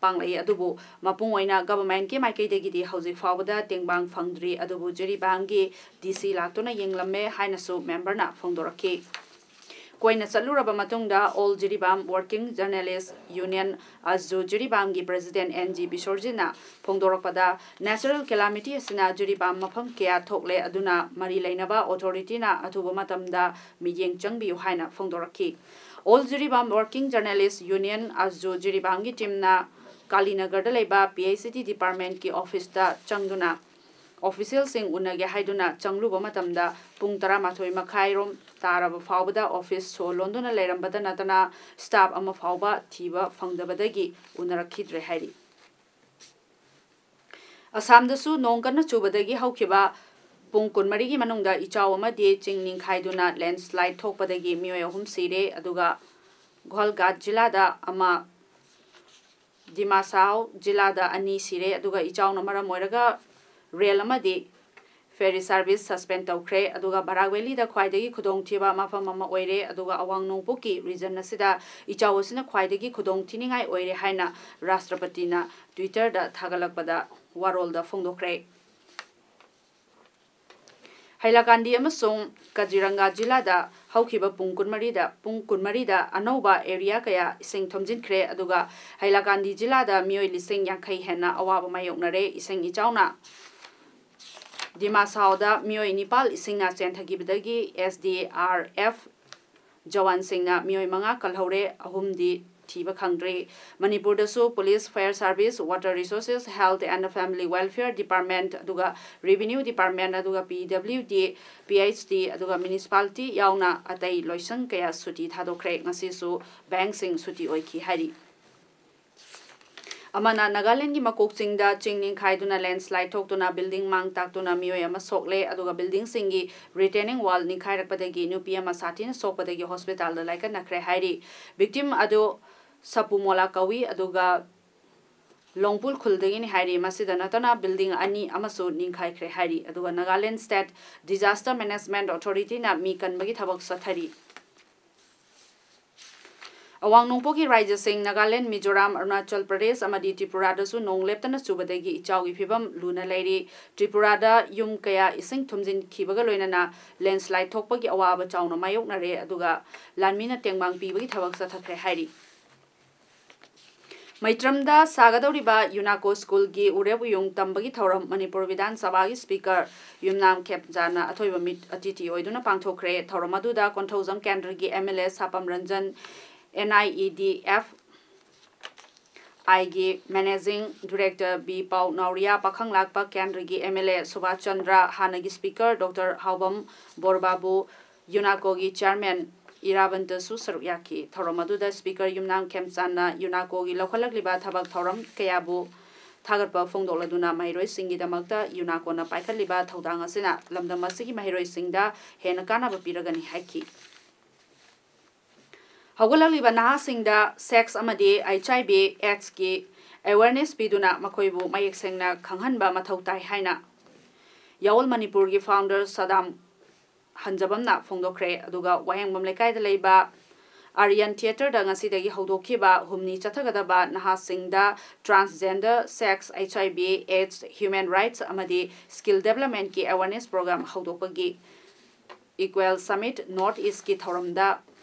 ꯄꯥꯡꯂꯛꯏ꯫ ꯑꯗꯨꯕꯨ ꯃꯄꯨꯡ ꯑꯣꯏꯅ ꯒꯚꯔꯟꯃꯦꯟꯠꯀꯤ ꯃꯥꯏꯀꯩꯗꯒꯤꯗꯤ ꯍꯧꯖꯤꯛ ꯐꯥꯎꯕꯗ ꯇꯦꯡꯕꯥꯡ ꯐꯪꯗ꯭ꯔꯤ꯫ ꯑꯗꯨꯕꯨ ꯖꯤꯔꯤꯕꯥꯝꯒꯤ ꯗꯤ ꯁꯤ ꯂꯥꯛꯇꯨꯅ ꯌꯦꯡꯂꯝꯃꯦ ꯍꯥꯏꯅꯁꯨ ꯃꯦꯝꯕꯔꯅ ꯐꯣꯡꯗꯣꯔꯛꯈꯤ꯫ ꯀꯣꯏꯅ ꯆꯠꯂꯨꯔꯕ ꯃꯇꯨꯡꯗ all Jiribam working journalist union, ꯑꯖꯨ ꯖꯤꯔꯤꯕꯥꯝꯒꯤ ꯄ꯭ꯔꯦꯁꯤꯗꯦꯟꯠ ꯑꯦꯟ ꯖꯤ ꯕꯤꯁꯣꯔꯖꯤꯠꯅ ꯐꯣꯡꯗꯣꯔꯛꯄꯗ, ꯅꯦꯆꯔꯦꯜ ꯀꯦꯂꯥꯃꯤꯇꯤ ꯑꯁꯤꯅ ꯖꯤꯔꯤꯕꯥꯝ ꯃꯐꯝ ꯀꯌꯥ ꯊꯣꯛꯂꯦ꯫ ꯑꯗꯨꯅ ꯃꯔꯤ ꯂꯩꯅꯕ ꯑꯣꯊꯣꯔꯤꯇꯤꯅ ꯑꯊꯨꯕ ꯃꯇꯝꯗ ꯃꯤꯠꯌꯦꯡ ꯆꯪꯕꯤꯌꯨ ꯍꯥꯏꯅ ꯐꯣꯡꯗꯣꯔꯛꯈꯤ꯫ All Jiribam working journalist union, ꯑꯖꯨ ꯖꯤꯔꯤꯕꯥꯝꯒꯤ ꯇꯤꯝꯅ ꯀꯥꯂꯤꯅꯒꯔꯗ ꯂꯩꯕ ꯄꯤ ꯑꯩꯆ ꯏ ꯗꯤ ꯗꯤꯄꯥꯔꯠꯃꯦꯟꯠꯀꯤ ꯑꯣꯐꯤꯁꯇ ꯆꯪꯗꯨꯅ ꯑꯣꯐꯤꯁꯤꯌꯦꯜꯁꯤꯡ ꯎꯅꯒꯦ ꯍꯥꯏꯗꯨꯅ ꯆꯪꯂꯨꯕ ꯃꯇꯝꯗ ꯄꯨꯡ ꯇꯔꯥꯃꯥꯊꯣꯏ ꯃꯈꯥꯏꯔꯣꯝ ꯇꯥꯔꯕ ꯐꯥꯎꯕꯗ ꯑꯣꯐꯤꯁ ꯁꯣ ꯂꯣꯟꯗꯨꯅ ꯂꯩꯔꯝꯕꯇ ꯅꯠꯇꯅ ꯁ꯭ꯇꯥꯐ ꯑꯃ ꯐꯥꯎꯕ ꯊꯤꯕ ꯐꯪꯗꯕꯗꯒꯤ ꯎꯅꯔꯛꯈꯤꯗ꯭ꯔꯦ ꯍꯥꯏꯔꯤ꯫ ꯑꯁꯥꯝꯗꯁꯨ ꯅꯣꯡ ꯀꯟꯅ ꯆꯨꯕꯗꯒꯤ ꯍꯧꯈꯤꯕ ꯄꯨꯡ ꯀꯨꯟꯃꯔꯤꯒꯤ ꯃꯅꯨꯡꯗ ꯏꯆꯥꯎ ꯑꯃꯗꯤ ꯆꯤꯡ ꯅꯤꯡꯈꯥꯏꯗꯨꯅ ꯂꯦꯟꯁ꯭ꯂꯥꯏꯗ ꯊꯣꯛꯄꯗꯒꯤ ꯃꯤꯑꯣꯏ ꯑꯍꯨꯝ ꯁꯤꯔꯦ, ꯑꯗꯨꯒ ꯒꯣꯍꯜꯒꯥꯠ ꯖꯤꯂꯥꯗ ꯑꯃ, ꯗꯤꯃꯥꯁꯥꯎ ꯖꯤꯂꯥꯗ ꯑꯅꯤ ꯁꯤꯔꯦ, ꯑꯗꯨꯒ ꯏꯆꯥꯎꯅ ꯃꯔꯝ ꯑꯣꯏꯔꯒ ꯔꯦꯜ ꯑꯃꯗꯤ ꯐꯦꯔꯤ ꯁꯥꯔꯚꯤꯁ ꯁꯁꯄꯦꯟ ꯇꯧꯈ꯭ꯔꯦ꯫ ꯑꯗꯨꯒ ꯕꯔꯥꯛ ꯚꯦꯂꯤꯗ ꯈ꯭ꯋꯥꯏꯗꯒꯤ ꯈꯨꯗꯣꯡꯊꯤꯕ ꯃꯐꯝ ꯑꯃ ꯑꯣꯏꯔꯦ꯫ ꯑꯗꯨꯒ ꯑꯋꯥꯡ ꯅꯣꯡꯄꯣꯛꯀꯤ ꯔꯤꯖꯟ ꯑꯁꯤꯗ ꯏꯆꯥꯎ ꯑꯁꯤꯅ ꯈ꯭ꯋꯥꯏꯗꯒꯤ ꯈꯨꯗꯣꯡꯊꯤꯅꯤꯡꯉꯥꯏ ꯑꯣꯏꯔꯦ ꯍꯥꯏꯅ ꯔꯥꯁꯇ꯭ꯔꯄꯇꯤꯅ ꯇ꯭ꯋꯤꯇꯔꯗ ꯊꯥꯒꯠꯂꯛꯄꯗ ꯋꯥꯔꯣꯜꯗ ꯐꯣꯡꯗꯣꯛꯈ꯭ꯔꯦ꯫ ꯍꯩꯂꯥꯀꯥꯟꯗꯤ ꯑꯃꯁꯨꯡ ꯀꯖꯤꯔꯪꯒꯥ ꯖꯤꯂꯥꯗ ꯍꯧꯈꯤꯕ ꯄꯨꯡ ꯀꯨꯟꯃꯔꯤꯗ, ꯄꯨꯡ ꯀꯨꯟꯃꯔꯤꯗ ꯑꯅꯧꯕ ꯑꯦꯔꯤꯌꯥ ꯀꯌꯥ ꯏꯁꯤꯡ ꯊꯨꯝꯖꯤꯟꯈ꯭ꯔꯦ꯫ ꯑꯗꯨꯒ ꯍꯩꯂꯥꯀꯥꯟꯗꯤ ꯖꯤꯂꯥꯗ ꯃꯤꯑꯣꯏ ꯂꯤꯁꯤꯡ ꯌꯥꯡꯈꯩ ꯍꯦꯟꯅ ꯑꯋꯥꯕ ꯃꯥꯌꯣꯛꯅꯔꯦ꯫ ꯏꯁꯤꯡ ꯏꯆꯥꯎꯅ ꯗꯤꯃꯥꯁꯥꯎꯗ ꯃꯤꯑꯣꯏ ꯅꯤꯄꯥꯜ ꯏꯁꯤꯡꯅ ꯆꯦꯟꯊꯈꯤꯕꯗꯒꯤ ꯑꯦꯁ ꯗꯤ ꯑꯥꯔ ꯑꯦꯐ ꯖꯋꯥꯟꯁꯤꯡꯅ ꯃꯤꯑꯣꯏ ꯃꯉꯥ ꯀꯜꯍꯧꯔꯦ, ꯑꯍꯨꯝꯗꯤ ꯊꯤꯕ ꯈꯪꯗ꯭ꯔꯤ꯫ ꯃꯅꯤꯄꯨꯔꯗꯁꯨ Police, Fire Service, Water Resources, Health and Family Welfare Department, ꯑꯗꯨꯒ Revenue Department, ꯑꯗꯨꯒ P W D, P H D, ꯑꯗꯨꯒ Municipality ꯌꯥꯎꯅ ꯑꯇꯩ ꯂꯣꯏꯁꯪ ꯀꯌꯥ ꯁꯨꯇꯤ ꯊꯥꯗꯣꯛꯈ꯭ꯔꯦ꯫ ꯉꯁꯤꯁꯨ bankꯁꯤꯡ ꯁꯨꯇꯤ ꯑꯣꯏꯈꯤ ꯍꯥꯏꯔꯤ꯫ ꯑꯃꯅ, ꯅꯥꯒꯥꯂꯦꯟꯒꯤ ꯃꯀꯣꯛ ꯆꯤꯡꯗ ꯆꯤꯡ ꯅꯤꯡꯈꯥꯏꯗꯨꯅ landslide ꯊꯣꯛꯇꯨꯅ building ꯃꯥꯡ ꯇꯥꯛꯇꯨꯅ ꯃꯤꯑꯣꯏ ꯑꯃ ꯁꯣꯛꯂꯦ, ꯑꯗꯨꯒ buildingꯁꯤꯡꯒꯤ retaining wall ꯅꯤꯡꯈꯥꯏꯔꯛꯄꯗꯒꯤ ꯅꯨꯄꯤ ꯑꯃ ꯁꯥꯊꯤꯅ ꯁꯣꯛꯄꯗꯒꯤ hospitalꯗ ꯂꯥꯏꯀꯠꯅꯈ꯭ꯔꯦ ꯍꯥꯏꯔꯤ꯫ Victim ꯑꯗꯨ ꯁꯄꯨꯃꯣꯂꯥ ꯀꯧꯏ, ꯑꯗꯨꯒ ꯂꯣꯡꯄꯨꯜ ꯈꯨꯜꯗꯒꯤꯅꯤ ꯍꯥꯏꯔꯤ꯫ ꯃꯁꯤꯗ ꯅꯠꯇꯅ building ꯑꯅꯤ ꯑꯃꯁꯨ ꯅꯤꯡꯈꯥꯏꯈ꯭ꯔꯦ ꯍꯥꯏꯔꯤ꯫ ꯑꯗꯨꯒ Nagaland State Disaster Management Authorityꯅ ꯃꯤ ꯀꯟꯕꯒꯤ ꯊꯕꯛ ꯆꯠꯊꯔꯤ꯫ ꯑꯋꯥꯡ ꯅꯣꯡꯄꯣꯛꯀꯤ ꯔꯥꯖ꯭ꯌꯁꯤꯡ ꯅꯥꯒꯥꯂꯦꯟ, ꯃꯤꯖꯣꯔꯥꯝ, ꯑꯔꯨꯅꯥꯆꯜ ꯄ꯭ꯔꯗꯦꯁ ꯑꯃꯗꯤ ꯇ꯭ꯔꯤꯄꯨꯔꯥꯗꯁꯨ ꯅꯣꯡ ꯂꯦꯞꯇꯅ ꯆꯨꯕꯗꯒꯤ ꯏꯆꯥꯎꯒꯤ ꯐꯤꯕꯝ ꯂꯨꯅ ꯂꯩꯔꯤ꯫ ꯇ꯭ꯔꯤꯄꯨꯔꯥꯗ ꯌꯨꯝ ꯀꯌꯥ ꯏꯁꯤꯡ ꯊꯨꯝꯖꯤꯟꯈꯤꯕꯒ ꯂꯣꯏꯅꯅ landslide ꯊꯣꯛꯄꯒꯤ ꯑꯋꯥꯕ ꯆꯥꯎꯅ ꯃꯥꯌꯣꯛꯅꯔꯦ, ꯑꯗꯨꯒ ꯂꯥꯟꯃꯤꯅ ꯇꯦꯡꯕꯥꯡ ꯄꯤꯕꯒꯤ ꯊꯕꯛ ꯆꯠꯊꯈ꯭ꯔꯦ ꯍꯥꯏꯔꯤ꯫ ꯃꯩꯇ꯭ꯔꯝꯗ ꯁꯥꯒꯗꯧꯔꯤꯕ ꯌꯨꯅꯥꯀꯣ ꯁ꯭ꯀꯨꯜꯒꯤ ꯎꯔꯦꯞ ꯎꯌꯨꯡ ꯇꯝꯕꯒꯤ ꯊꯧꯔꯝ ꯃꯅꯤꯄꯨꯔ ꯕꯤꯙꯥꯟ ꯁꯚꯥꯒꯤ ꯁ꯭ꯄꯤꯀꯔ ꯌꯨꯝꯅꯥꯝ ꯈꯦꯝꯆꯥꯟꯅ ꯑꯊꯣꯏꯕ ꯃꯤꯠ ꯑꯇꯤꯊꯤ ꯑꯣꯏꯗꯨꯅ ꯄꯥꯡꯊꯣꯛꯈ꯭ꯔꯦ꯫ ꯊꯧꯔꯝ ꯑꯗꯨꯗ ꯀꯣꯟꯊꯧꯖꯝ ꯀꯦꯟꯗ꯭ꯔꯒꯤ M L A Sapam Ranjan, N I E D F Iꯒꯤ Managing Director B Pau Nauria, ꯄꯥꯈꯪꯂꯥꯛꯄ ꯀꯦꯟꯗ꯭ꯔꯒꯤ M L A Subhas Chandra, ꯍꯥꯟꯅꯒꯤ ꯁ꯭ꯄꯤꯀꯔ ꯗꯣꯛꯇꯔ ꯍꯥꯎꯕꯝ ꯕꯣꯔꯕꯥꯕꯨ, ꯌꯨꯅꯥꯀꯣꯒꯤ ꯆꯤꯌꯔꯃꯦꯟ ꯏꯔꯥꯕꯟꯇꯁꯨ ꯁꯔꯨꯛ ꯌꯥꯈꯤ꯫ ꯊꯧꯔꯝ ꯑꯗꯨꯗ ꯁ꯭ꯄꯤꯀꯔ ꯌꯨꯝꯅꯥꯝ ꯈꯦꯝꯆꯥꯟꯅ ꯌꯨꯅꯥꯀꯣꯒꯤ ꯂꯧꯈꯠꯂꯛꯂꯤꯕ ꯊꯕꯛ ꯊꯧꯔꯝ ꯀꯌꯥꯕꯨ ꯊꯥꯒꯠꯄ ꯐꯣꯡꯗꯣꯛꯂꯗꯨꯅ ꯃꯍꯩꯔꯣꯏꯁꯤꯡꯒꯤꯗꯃꯛꯇ ꯌꯨꯅꯥꯀꯣꯅ ꯄꯥꯏꯈꯠꯂꯤꯕ ꯊꯧꯗꯥꯡ ꯑꯁꯤꯅ ꯂꯝꯗꯝ ꯑꯁꯤꯒꯤ ꯃꯍꯩꯔꯣꯏꯁꯤꯡꯗ ꯍꯦꯟꯅ ꯀꯥꯟꯅꯕ ꯄꯤꯔꯒꯅꯤ ꯍꯥꯏꯈꯤ꯫ ꯍꯧꯒꯠꯂꯛꯂꯤꯕ ꯅꯍꯥꯁꯤꯡꯗ sex ꯑꯃꯗꯤ H I V AIDSꯀꯤ awareness ꯄꯤꯗꯨꯅ ꯃꯈꯣꯏꯕꯨ ꯃꯌꯦꯛ ꯁꯦꯡꯅ ꯈꯪꯍꯟꯕ ꯃꯊꯧ ꯇꯥꯏ ꯍꯥꯏꯅ ꯌꯥꯑꯣꯜ ꯃꯅꯤꯄꯨꯔꯒꯤ founder ꯁꯗꯥꯝ ꯍꯟꯖꯕꯝꯅ ꯐꯣꯡꯗꯣꯛꯈ꯭ꯔꯦ꯫ ꯑꯗꯨꯒ ꯋꯥꯍꯦꯡꯕꯝ ꯂꯩꯀꯥꯏꯗ ꯂꯩꯕ Aryan Theatreꯗ ꯉꯁꯤꯗꯒꯤ ꯍꯧꯗꯣꯛꯈꯤꯕ ꯍꯨꯝꯅꯤ ꯆꯠꯊꯒꯗꯕ ꯅꯍꯥꯁꯤꯡꯗ transgender, sex, H I V, AIDS, human rights ꯑꯃꯗꯤ skill developmentꯀꯤ awareness program ꯍꯧꯗꯣꯛꯄꯒꯤ Equal Summit North Eastꯀꯤ ꯊꯧꯔꯝꯗ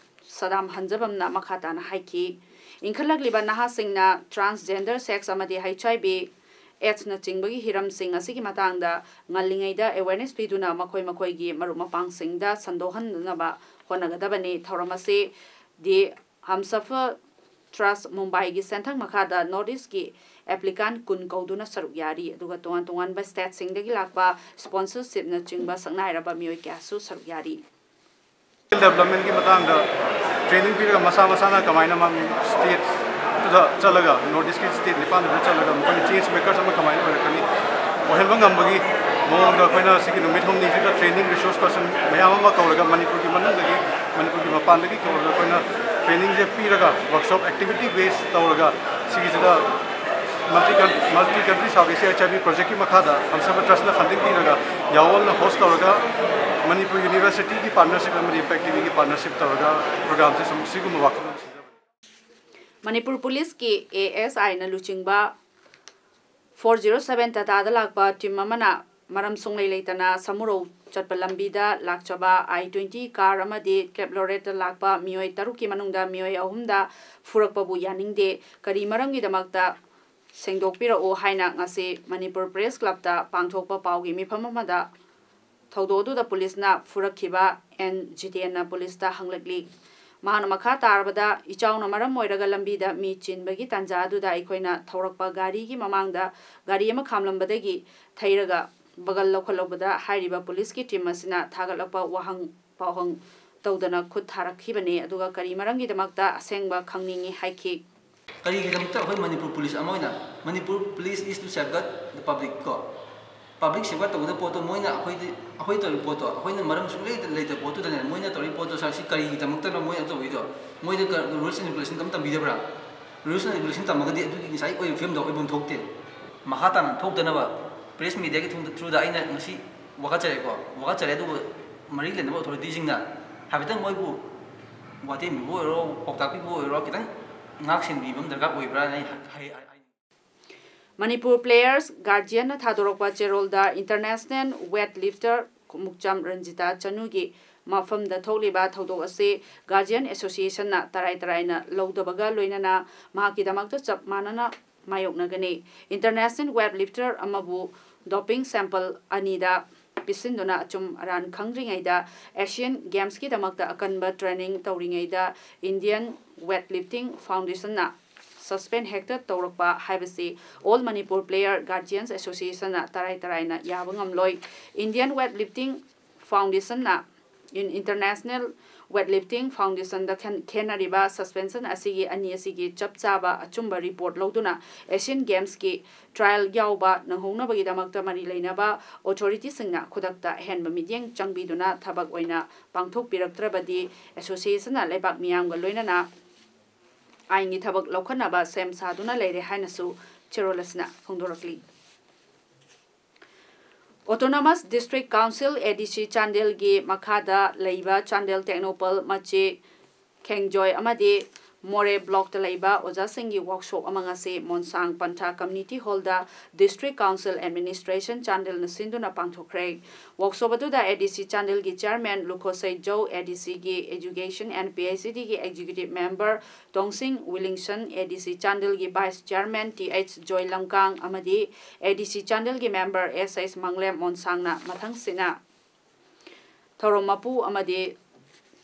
ꯁꯗꯥꯝ ꯍꯟꯖꯕꯝꯅ ꯃꯈꯥ ꯇꯥꯅ ꯍꯥꯏꯈꯤ꯫ ꯏꯟꯈꯠꯂꯛꯂꯤꯕ ꯅꯍꯥꯁꯤꯡꯅ transgender, sex ꯑꯃꯗꯤ H I V AIDSꯅꯆꯤꯡꯕꯒꯤ ꯍꯤꯔꯝꯁꯤꯡ ꯑꯁꯤꯒꯤ ꯃꯇꯥꯡꯗ ꯉꯜꯂꯤꯉꯩꯗ awareness ꯄꯤꯗꯨꯅ ꯃꯈꯣꯏ ꯃꯈꯣꯏꯒꯤ ꯃꯔꯨꯞ ꯃꯄꯥꯡꯁꯤꯡꯗ ꯁꯟꯗꯣꯛꯍꯟꯅꯕ ꯍꯣꯠꯅꯒꯗꯕꯅꯤ꯫ ꯊꯧꯔꯝ ꯑꯁꯤ The Hamsafar Trust Mumbaiꯒꯤ ꯁꯦꯟꯊꯪ ꯃꯈꯥꯗ North Eastꯀꯤ applicant ꯀꯨꯟ ꯀꯧꯗꯨꯅ ꯁꯔꯨꯛ ꯌꯥꯔꯤ꯫ ꯑꯗꯨꯒ ꯇꯣꯉꯥꯟ ꯇꯣꯉꯥꯟꯕ stateꯁꯤꯡꯗꯒꯤ ꯂꯥꯛꯄ sponsorshipꯅꯆꯤꯡꯕ ꯁꯛꯅꯥꯏꯔꯕ ꯃꯤꯑꯣꯏ ꯀꯌꯥꯁꯨ ꯁꯔꯨꯛ ꯌꯥꯔꯤ꯫ Developmentꯀꯤ ꯃꯇꯥꯡꯗ training ꯄꯤꯔꯒ ꯃꯁꯥ ꯃꯁꯥꯅ ꯀꯃꯥꯏꯅ ꯃꯥꯒꯤ stateꯇꯨꯗ ꯆꯠꯂꯒ, North Eastꯀꯤ state ꯅꯤꯄꯥꯟꯗꯨꯗ ꯆꯠꯂꯒ ꯃꯈꯣꯏꯅ change makerꯁ ꯑꯃ ꯀꯃꯥꯏꯅ ꯑꯣꯏꯔꯛꯀꯅꯤ, ꯑꯣꯏꯍꯟꯕ ꯉꯝꯕꯒꯤ ꯃꯑꯣꯡꯗ ꯑꯩꯈꯣꯏꯅ ꯁꯤꯒꯤ ꯅꯨꯃꯤꯠ ꯍꯨꯝꯅꯤꯁꯤꯗ training resource person ꯃꯌꯥꯝ ꯑꯃ ꯀꯧꯔꯒ, ꯃꯅꯤꯄꯨꯔꯒꯤ ꯃꯅꯨꯡꯗꯒꯤ, ꯃꯅꯤꯄꯨꯔꯒꯤ ꯃꯄꯥꯟꯗꯒꯤ ꯀꯧꯔꯒ ꯑꯩꯈꯣꯏꯅ trainingꯁꯦ ꯄꯤꯔꯒ, workshop activity base ꯇꯧꯔꯒ, ꯁꯤꯒꯤꯁꯤꯗ multi coun-, multi country South Asia HIV projectꯀꯤ ꯃꯈꯥꯗ Hamsafar Trustꯅ funding ꯄꯤꯔꯒ, YAWOLꯅ host ꯇꯧꯔꯒ, ꯃꯅꯤꯄꯨꯔ universityꯒꯤ partnership ꯑꯃꯗꯤ Impact TVꯒꯤ partnership ꯇꯧꯔꯒ programꯁꯦ ꯁꯨꯝ ꯁꯤꯒꯨꯝꯕ ꯋꯥꯈꯜꯂꯣꯟ ꯁꯤꯟꯖꯕꯅꯤ꯫ ꯃꯅꯤꯄꯨꯔ ꯄꯨꯂꯤꯁꯀꯤ ASIꯅ ꯂꯨꯆꯤꯡꯕ four zero seven Tataꯗ ꯂꯥꯛꯄ team ꯑꯃꯅ ꯃꯔꯝ ꯁꯨꯡꯂꯩ ꯂꯩꯇꯅ ꯁꯃꯨꯔꯧ ꯆꯠꯄ ꯂꯝꯕꯤꯗ ꯂꯥꯛꯆꯕ I twenty car ꯑꯃꯗꯤ Cabrioletꯇ ꯂꯥꯛꯄ ꯃꯤꯑꯣꯏ ꯇꯔꯨꯛꯀꯤ ꯃꯅꯨꯡꯗ ꯃꯤꯑꯣꯏ ꯑꯍꯨꯝꯗ ꯐꯨꯔꯛꯄꯕꯨ ꯌꯥꯅꯤꯡꯗꯦ, ꯀꯔꯤ ꯃꯔꯝꯒꯤꯗꯃꯛꯇ ꯁꯦꯡꯗꯣꯛꯄꯤꯔꯛꯎ ꯍꯥꯏꯅ ꯉꯁꯤ ꯃꯅꯤꯄꯨꯔ Press Clubꯇ ꯄꯥꯡꯊꯣꯛꯄ ꯄꯥꯎꯒꯤ ꯃꯤꯐꯝ ꯑꯃꯗ ꯊꯧꯗꯣꯛ ꯑꯗꯨꯗ ꯄꯨꯂꯤꯁꯅ ꯐꯨꯔꯛꯈꯤꯕ ꯑꯦꯟ ꯖꯤꯇꯦꯟꯅ ꯄꯨꯂꯤꯁꯇ ꯍꯪꯂꯛꯂꯤ꯫ ꯃꯍꯥꯛꯅ ꯃꯈꯥ ꯇꯥꯔꯕꯗ, ꯏꯆꯥꯎꯅ ꯃꯔꯝ ꯑꯣꯏꯔꯒ ꯂꯝꯕꯤꯗ ꯃꯤ ꯆꯤꯟꯕꯒꯤ ꯇꯥꯟꯖꯥ ꯑꯗꯨꯗ ꯑꯩꯈꯣꯏꯅ ꯊꯧꯔꯛꯄ ꯒꯥꯔꯤꯒꯤ ꯃꯃꯥꯡꯗ ꯒꯥꯔꯤ ꯑꯃ ꯈꯥꯝꯂꯝꯕꯗꯒꯤ ꯊꯩꯔꯒ ꯕꯒꯜ ꯂꯧꯈꯠꯂꯨꯕꯗ ꯍꯥꯏꯔꯤꯕ ꯄꯨꯂꯤꯁꯀꯤ team ꯑꯁꯤꯅ ꯊꯥꯒꯠꯂꯛꯄ ꯋꯥꯍꯪ ꯄꯥꯎꯍꯪ ꯇꯧꯗꯅ ꯈꯨꯠ ꯊꯥꯔꯛꯈꯤꯕꯅꯤ, ꯑꯗꯨꯒ ꯀꯔꯤ ꯃꯔꯝꯒꯤꯗꯃꯛꯇ ꯑꯁꯦꯡꯕ ꯈꯪꯅꯤꯡꯏ ꯍꯥꯏꯈꯤ꯫ ꯀꯔꯤꯒꯤꯗꯃꯛꯇ ꯑꯩꯈꯣꯏ ꯃꯅꯤꯄꯨꯔ ꯄꯨꯂꯤꯁ ꯑꯃ ꯑꯣꯏꯅ, Manipur police is to safeguard the public ꯀꯣ, public safeguard ꯇꯧꯒꯗꯕ ꯄꯣꯠꯇꯣ ꯃꯣꯏꯅ ꯑꯩꯈꯣꯏꯗ, ꯑꯩꯈꯣꯏ ꯇꯧꯔꯤꯕ ꯄꯣꯠꯇꯣ ꯑꯩꯈꯣꯏꯅ ꯃꯔꯝ ꯁꯨꯡꯂꯩ ꯂꯩꯇꯕ ꯄꯣꯠꯇꯨꯗꯅꯦ ꯃꯣꯏꯅ ꯇꯧꯔꯤꯕ ꯄꯣꯠꯇꯣ ꯁꯥꯔ, ꯁꯤ ꯀꯔꯤꯒꯤꯗꯃꯛꯇꯅꯣ ꯃꯣꯏꯅ ꯇꯧꯔꯤꯗꯣ? ꯃꯣꯏꯗ rules and regulation ꯑꯃ ꯇꯝꯕꯤꯗꯕ꯭ꯔꯥ? Rules and regulation ꯇꯝꯃꯒꯗꯤ ꯑꯗꯨꯒꯤ ꯉꯁꯥꯏ ꯑꯣꯏꯕ ꯐꯤꯕꯝꯗꯣ ꯑꯣꯏꯐꯝ ꯊꯣꯛꯇꯦ꯫ ꯃꯈꯥ ꯇꯥꯅ ꯊꯣꯛꯇꯅꯕ press mediaꯒꯤ through, throughꯗ ꯑꯩꯅ ꯉꯁꯤ ꯋꯥꯀꯠꯆꯔꯦꯀꯣ, ꯋꯥꯀꯠꯆꯔꯦ, ꯑꯗꯨꯕꯨ ꯃꯔꯤ ꯂꯩꯅꯕ authorityꯁꯤꯡꯅ ꯍꯥꯏꯐꯦꯠꯇꯪ ꯃꯣꯏꯕꯨ ꯋꯥꯇꯦꯝꯕꯤꯕ ꯑꯣꯏꯔꯣ, ꯄꯥꯎꯇꯥꯛ ꯄꯤꯕ ꯑꯣꯏꯔꯣ, ꯈꯤꯇꯪ ꯉꯥꯛ ꯁꯦꯟꯕꯤꯕ ꯑꯃ ꯗꯔꯀꯥꯔ ꯑꯣꯏꯕ꯭ꯔꯥꯅ ꯑꯩ ꯍꯥꯏ-, ꯍꯥꯏ-, ꯍꯥꯏꯅꯤꯡꯉꯤ꯫ Manipur Players Guardianꯅ ꯊꯥꯗꯣꯔꯛꯄ ꯆꯦꯔꯣꯜꯗ international weight lifter ꯈꯣꯡꯎꯞꯆꯝ Ranjita ꯆꯅꯨꯒꯤ ꯃꯐꯝꯗ ꯊꯣꯛꯂꯤꯕ ꯊꯧꯗꯣꯛ ꯑꯁꯤ Guardian Associationꯅ ꯇꯔꯥꯏ ꯇꯔꯥꯏꯅ ꯂꯧꯗꯕꯒ ꯂꯣꯏꯅꯅ ꯃꯍꯥꯛꯀꯤꯗꯃꯛꯇ ꯆꯞ ꯃꯥꯟꯅꯅ ꯃꯥꯌꯣꯛꯅꯒꯅꯤ꯫ International weight lifter ꯑꯃꯕꯨ doping sample ꯑꯅꯤꯗ ꯄꯤꯁꯤꯟꯗꯨꯅ ꯑꯆꯨꯝ ꯑꯔꯥꯟ ꯈꯪꯗ꯭ꯔꯤꯉꯩꯗ Asian Gamesꯀꯤꯗꯃꯛꯇ ꯑꯀꯟꯕ training ꯇꯧꯔꯤꯉꯩꯗ Indian Weightlifting Foundationꯅ suspend ꯍꯦꯛꯇ ꯇꯧꯔꯛꯄ ꯍꯥꯏꯕꯁꯤ All Manipur Player Guardians Associationꯅ ꯇꯔꯥꯏ ꯇꯔꯥꯏꯅ ꯌꯥꯕ ꯉꯝꯂꯣꯏ꯫ Indian Weightlifting Foundationꯅ in International Weightlifting Foundationꯗ ꯈꯦꯟ-, ꯈꯦꯟꯅꯔꯤꯕ suspension ꯑꯁꯤꯒꯤ ꯑꯅꯤ ꯑꯁꯤꯒꯤ ꯆꯞ ꯆꯥꯕ ꯑꯆꯨꯝꯕ report ꯂꯧꯗꯨꯅ Asian Gamesꯀꯤ trial ꯌꯥꯎꯕ ꯅꯪꯍꯧꯅꯕꯒꯤꯗꯃꯛꯇ ꯃꯔꯤ ꯂꯩꯅꯕ authorityꯁꯤꯡꯅ ꯈꯨꯗꯛꯇ ꯑꯍꯦꯟꯕ ꯃꯤꯠꯌꯦꯡ ꯆꯪꯕꯤꯗꯨꯅ ꯊꯕꯛ ꯑꯣꯏꯅ ꯄꯥꯡꯊꯣꯛꯄꯤꯔꯛꯇ꯭ꯔꯕꯗꯤ associationꯅ ꯂꯩꯕꯥꯛ ꯃꯤꯌꯥꯝꯒ ꯂꯣꯏꯅꯅ ꯑꯥꯏꯟꯒꯤ ꯊꯕꯛ ꯂꯧꯈꯠꯅꯕ ꯁꯦꯝ ꯁꯥꯗꯨꯅ ꯂꯩꯔꯦ ꯍꯥꯏꯅꯁꯨ ꯆꯦꯔꯣꯜ ꯑꯁꯤꯅ ꯐꯣꯡꯗꯣꯔꯛꯂꯤ꯫ Autonomous District Council, ADC, ꯆꯥꯟꯗꯦꯜꯒꯤ ꯃꯈꯥꯗ ꯂꯩꯕ ꯆꯥꯟꯗꯦꯜ ꯇꯦꯡꯅꯧꯄꯜ ꯃꯆꯤ ꯈꯦꯡꯖꯣꯏ ꯑꯃꯗꯤ ꯃꯣꯔꯦ blockꯇ ꯂꯩꯕ ꯑꯣꯖꯥꯁꯤꯡꯒꯤ workshop ꯑꯃ ꯉꯁꯤ ꯃꯣꯟꯁꯥꯡ ꯄꯟꯊꯥ community hallꯗ District Council Administration ꯆꯥꯟꯗꯦꯜꯅ ꯁꯤꯟꯗꯨꯅ ꯄꯥꯡꯊꯣꯛꯈ꯭ꯔꯦ꯫ Workshop ꯑꯗꯨꯗ ADC ꯆꯥꯟꯗꯦꯜꯒꯤ chairman ꯂꯨꯈꯣꯁꯩ ꯖꯧ, ADCꯒꯤ Education and PHEDꯒꯤ executive member ꯇꯣꯡꯁꯤꯡ ꯋꯤꯂꯤꯡꯁꯟ, ADC ꯆꯥꯟꯗꯦꯜꯒꯤ vice chairman th ꯖꯣꯏ ꯂꯝꯀꯥꯡ ꯑꯃꯗꯤ ADC ꯆꯥꯟꯗꯦꯜꯒꯤ member sh ꯃꯪꯂꯦꯝ ꯃꯣꯟꯁꯥꯡꯅ ꯃꯊꯪꯁꯤꯠꯅ ꯊꯧꯔꯝ ꯃꯄꯨ ꯑꯃꯗꯤ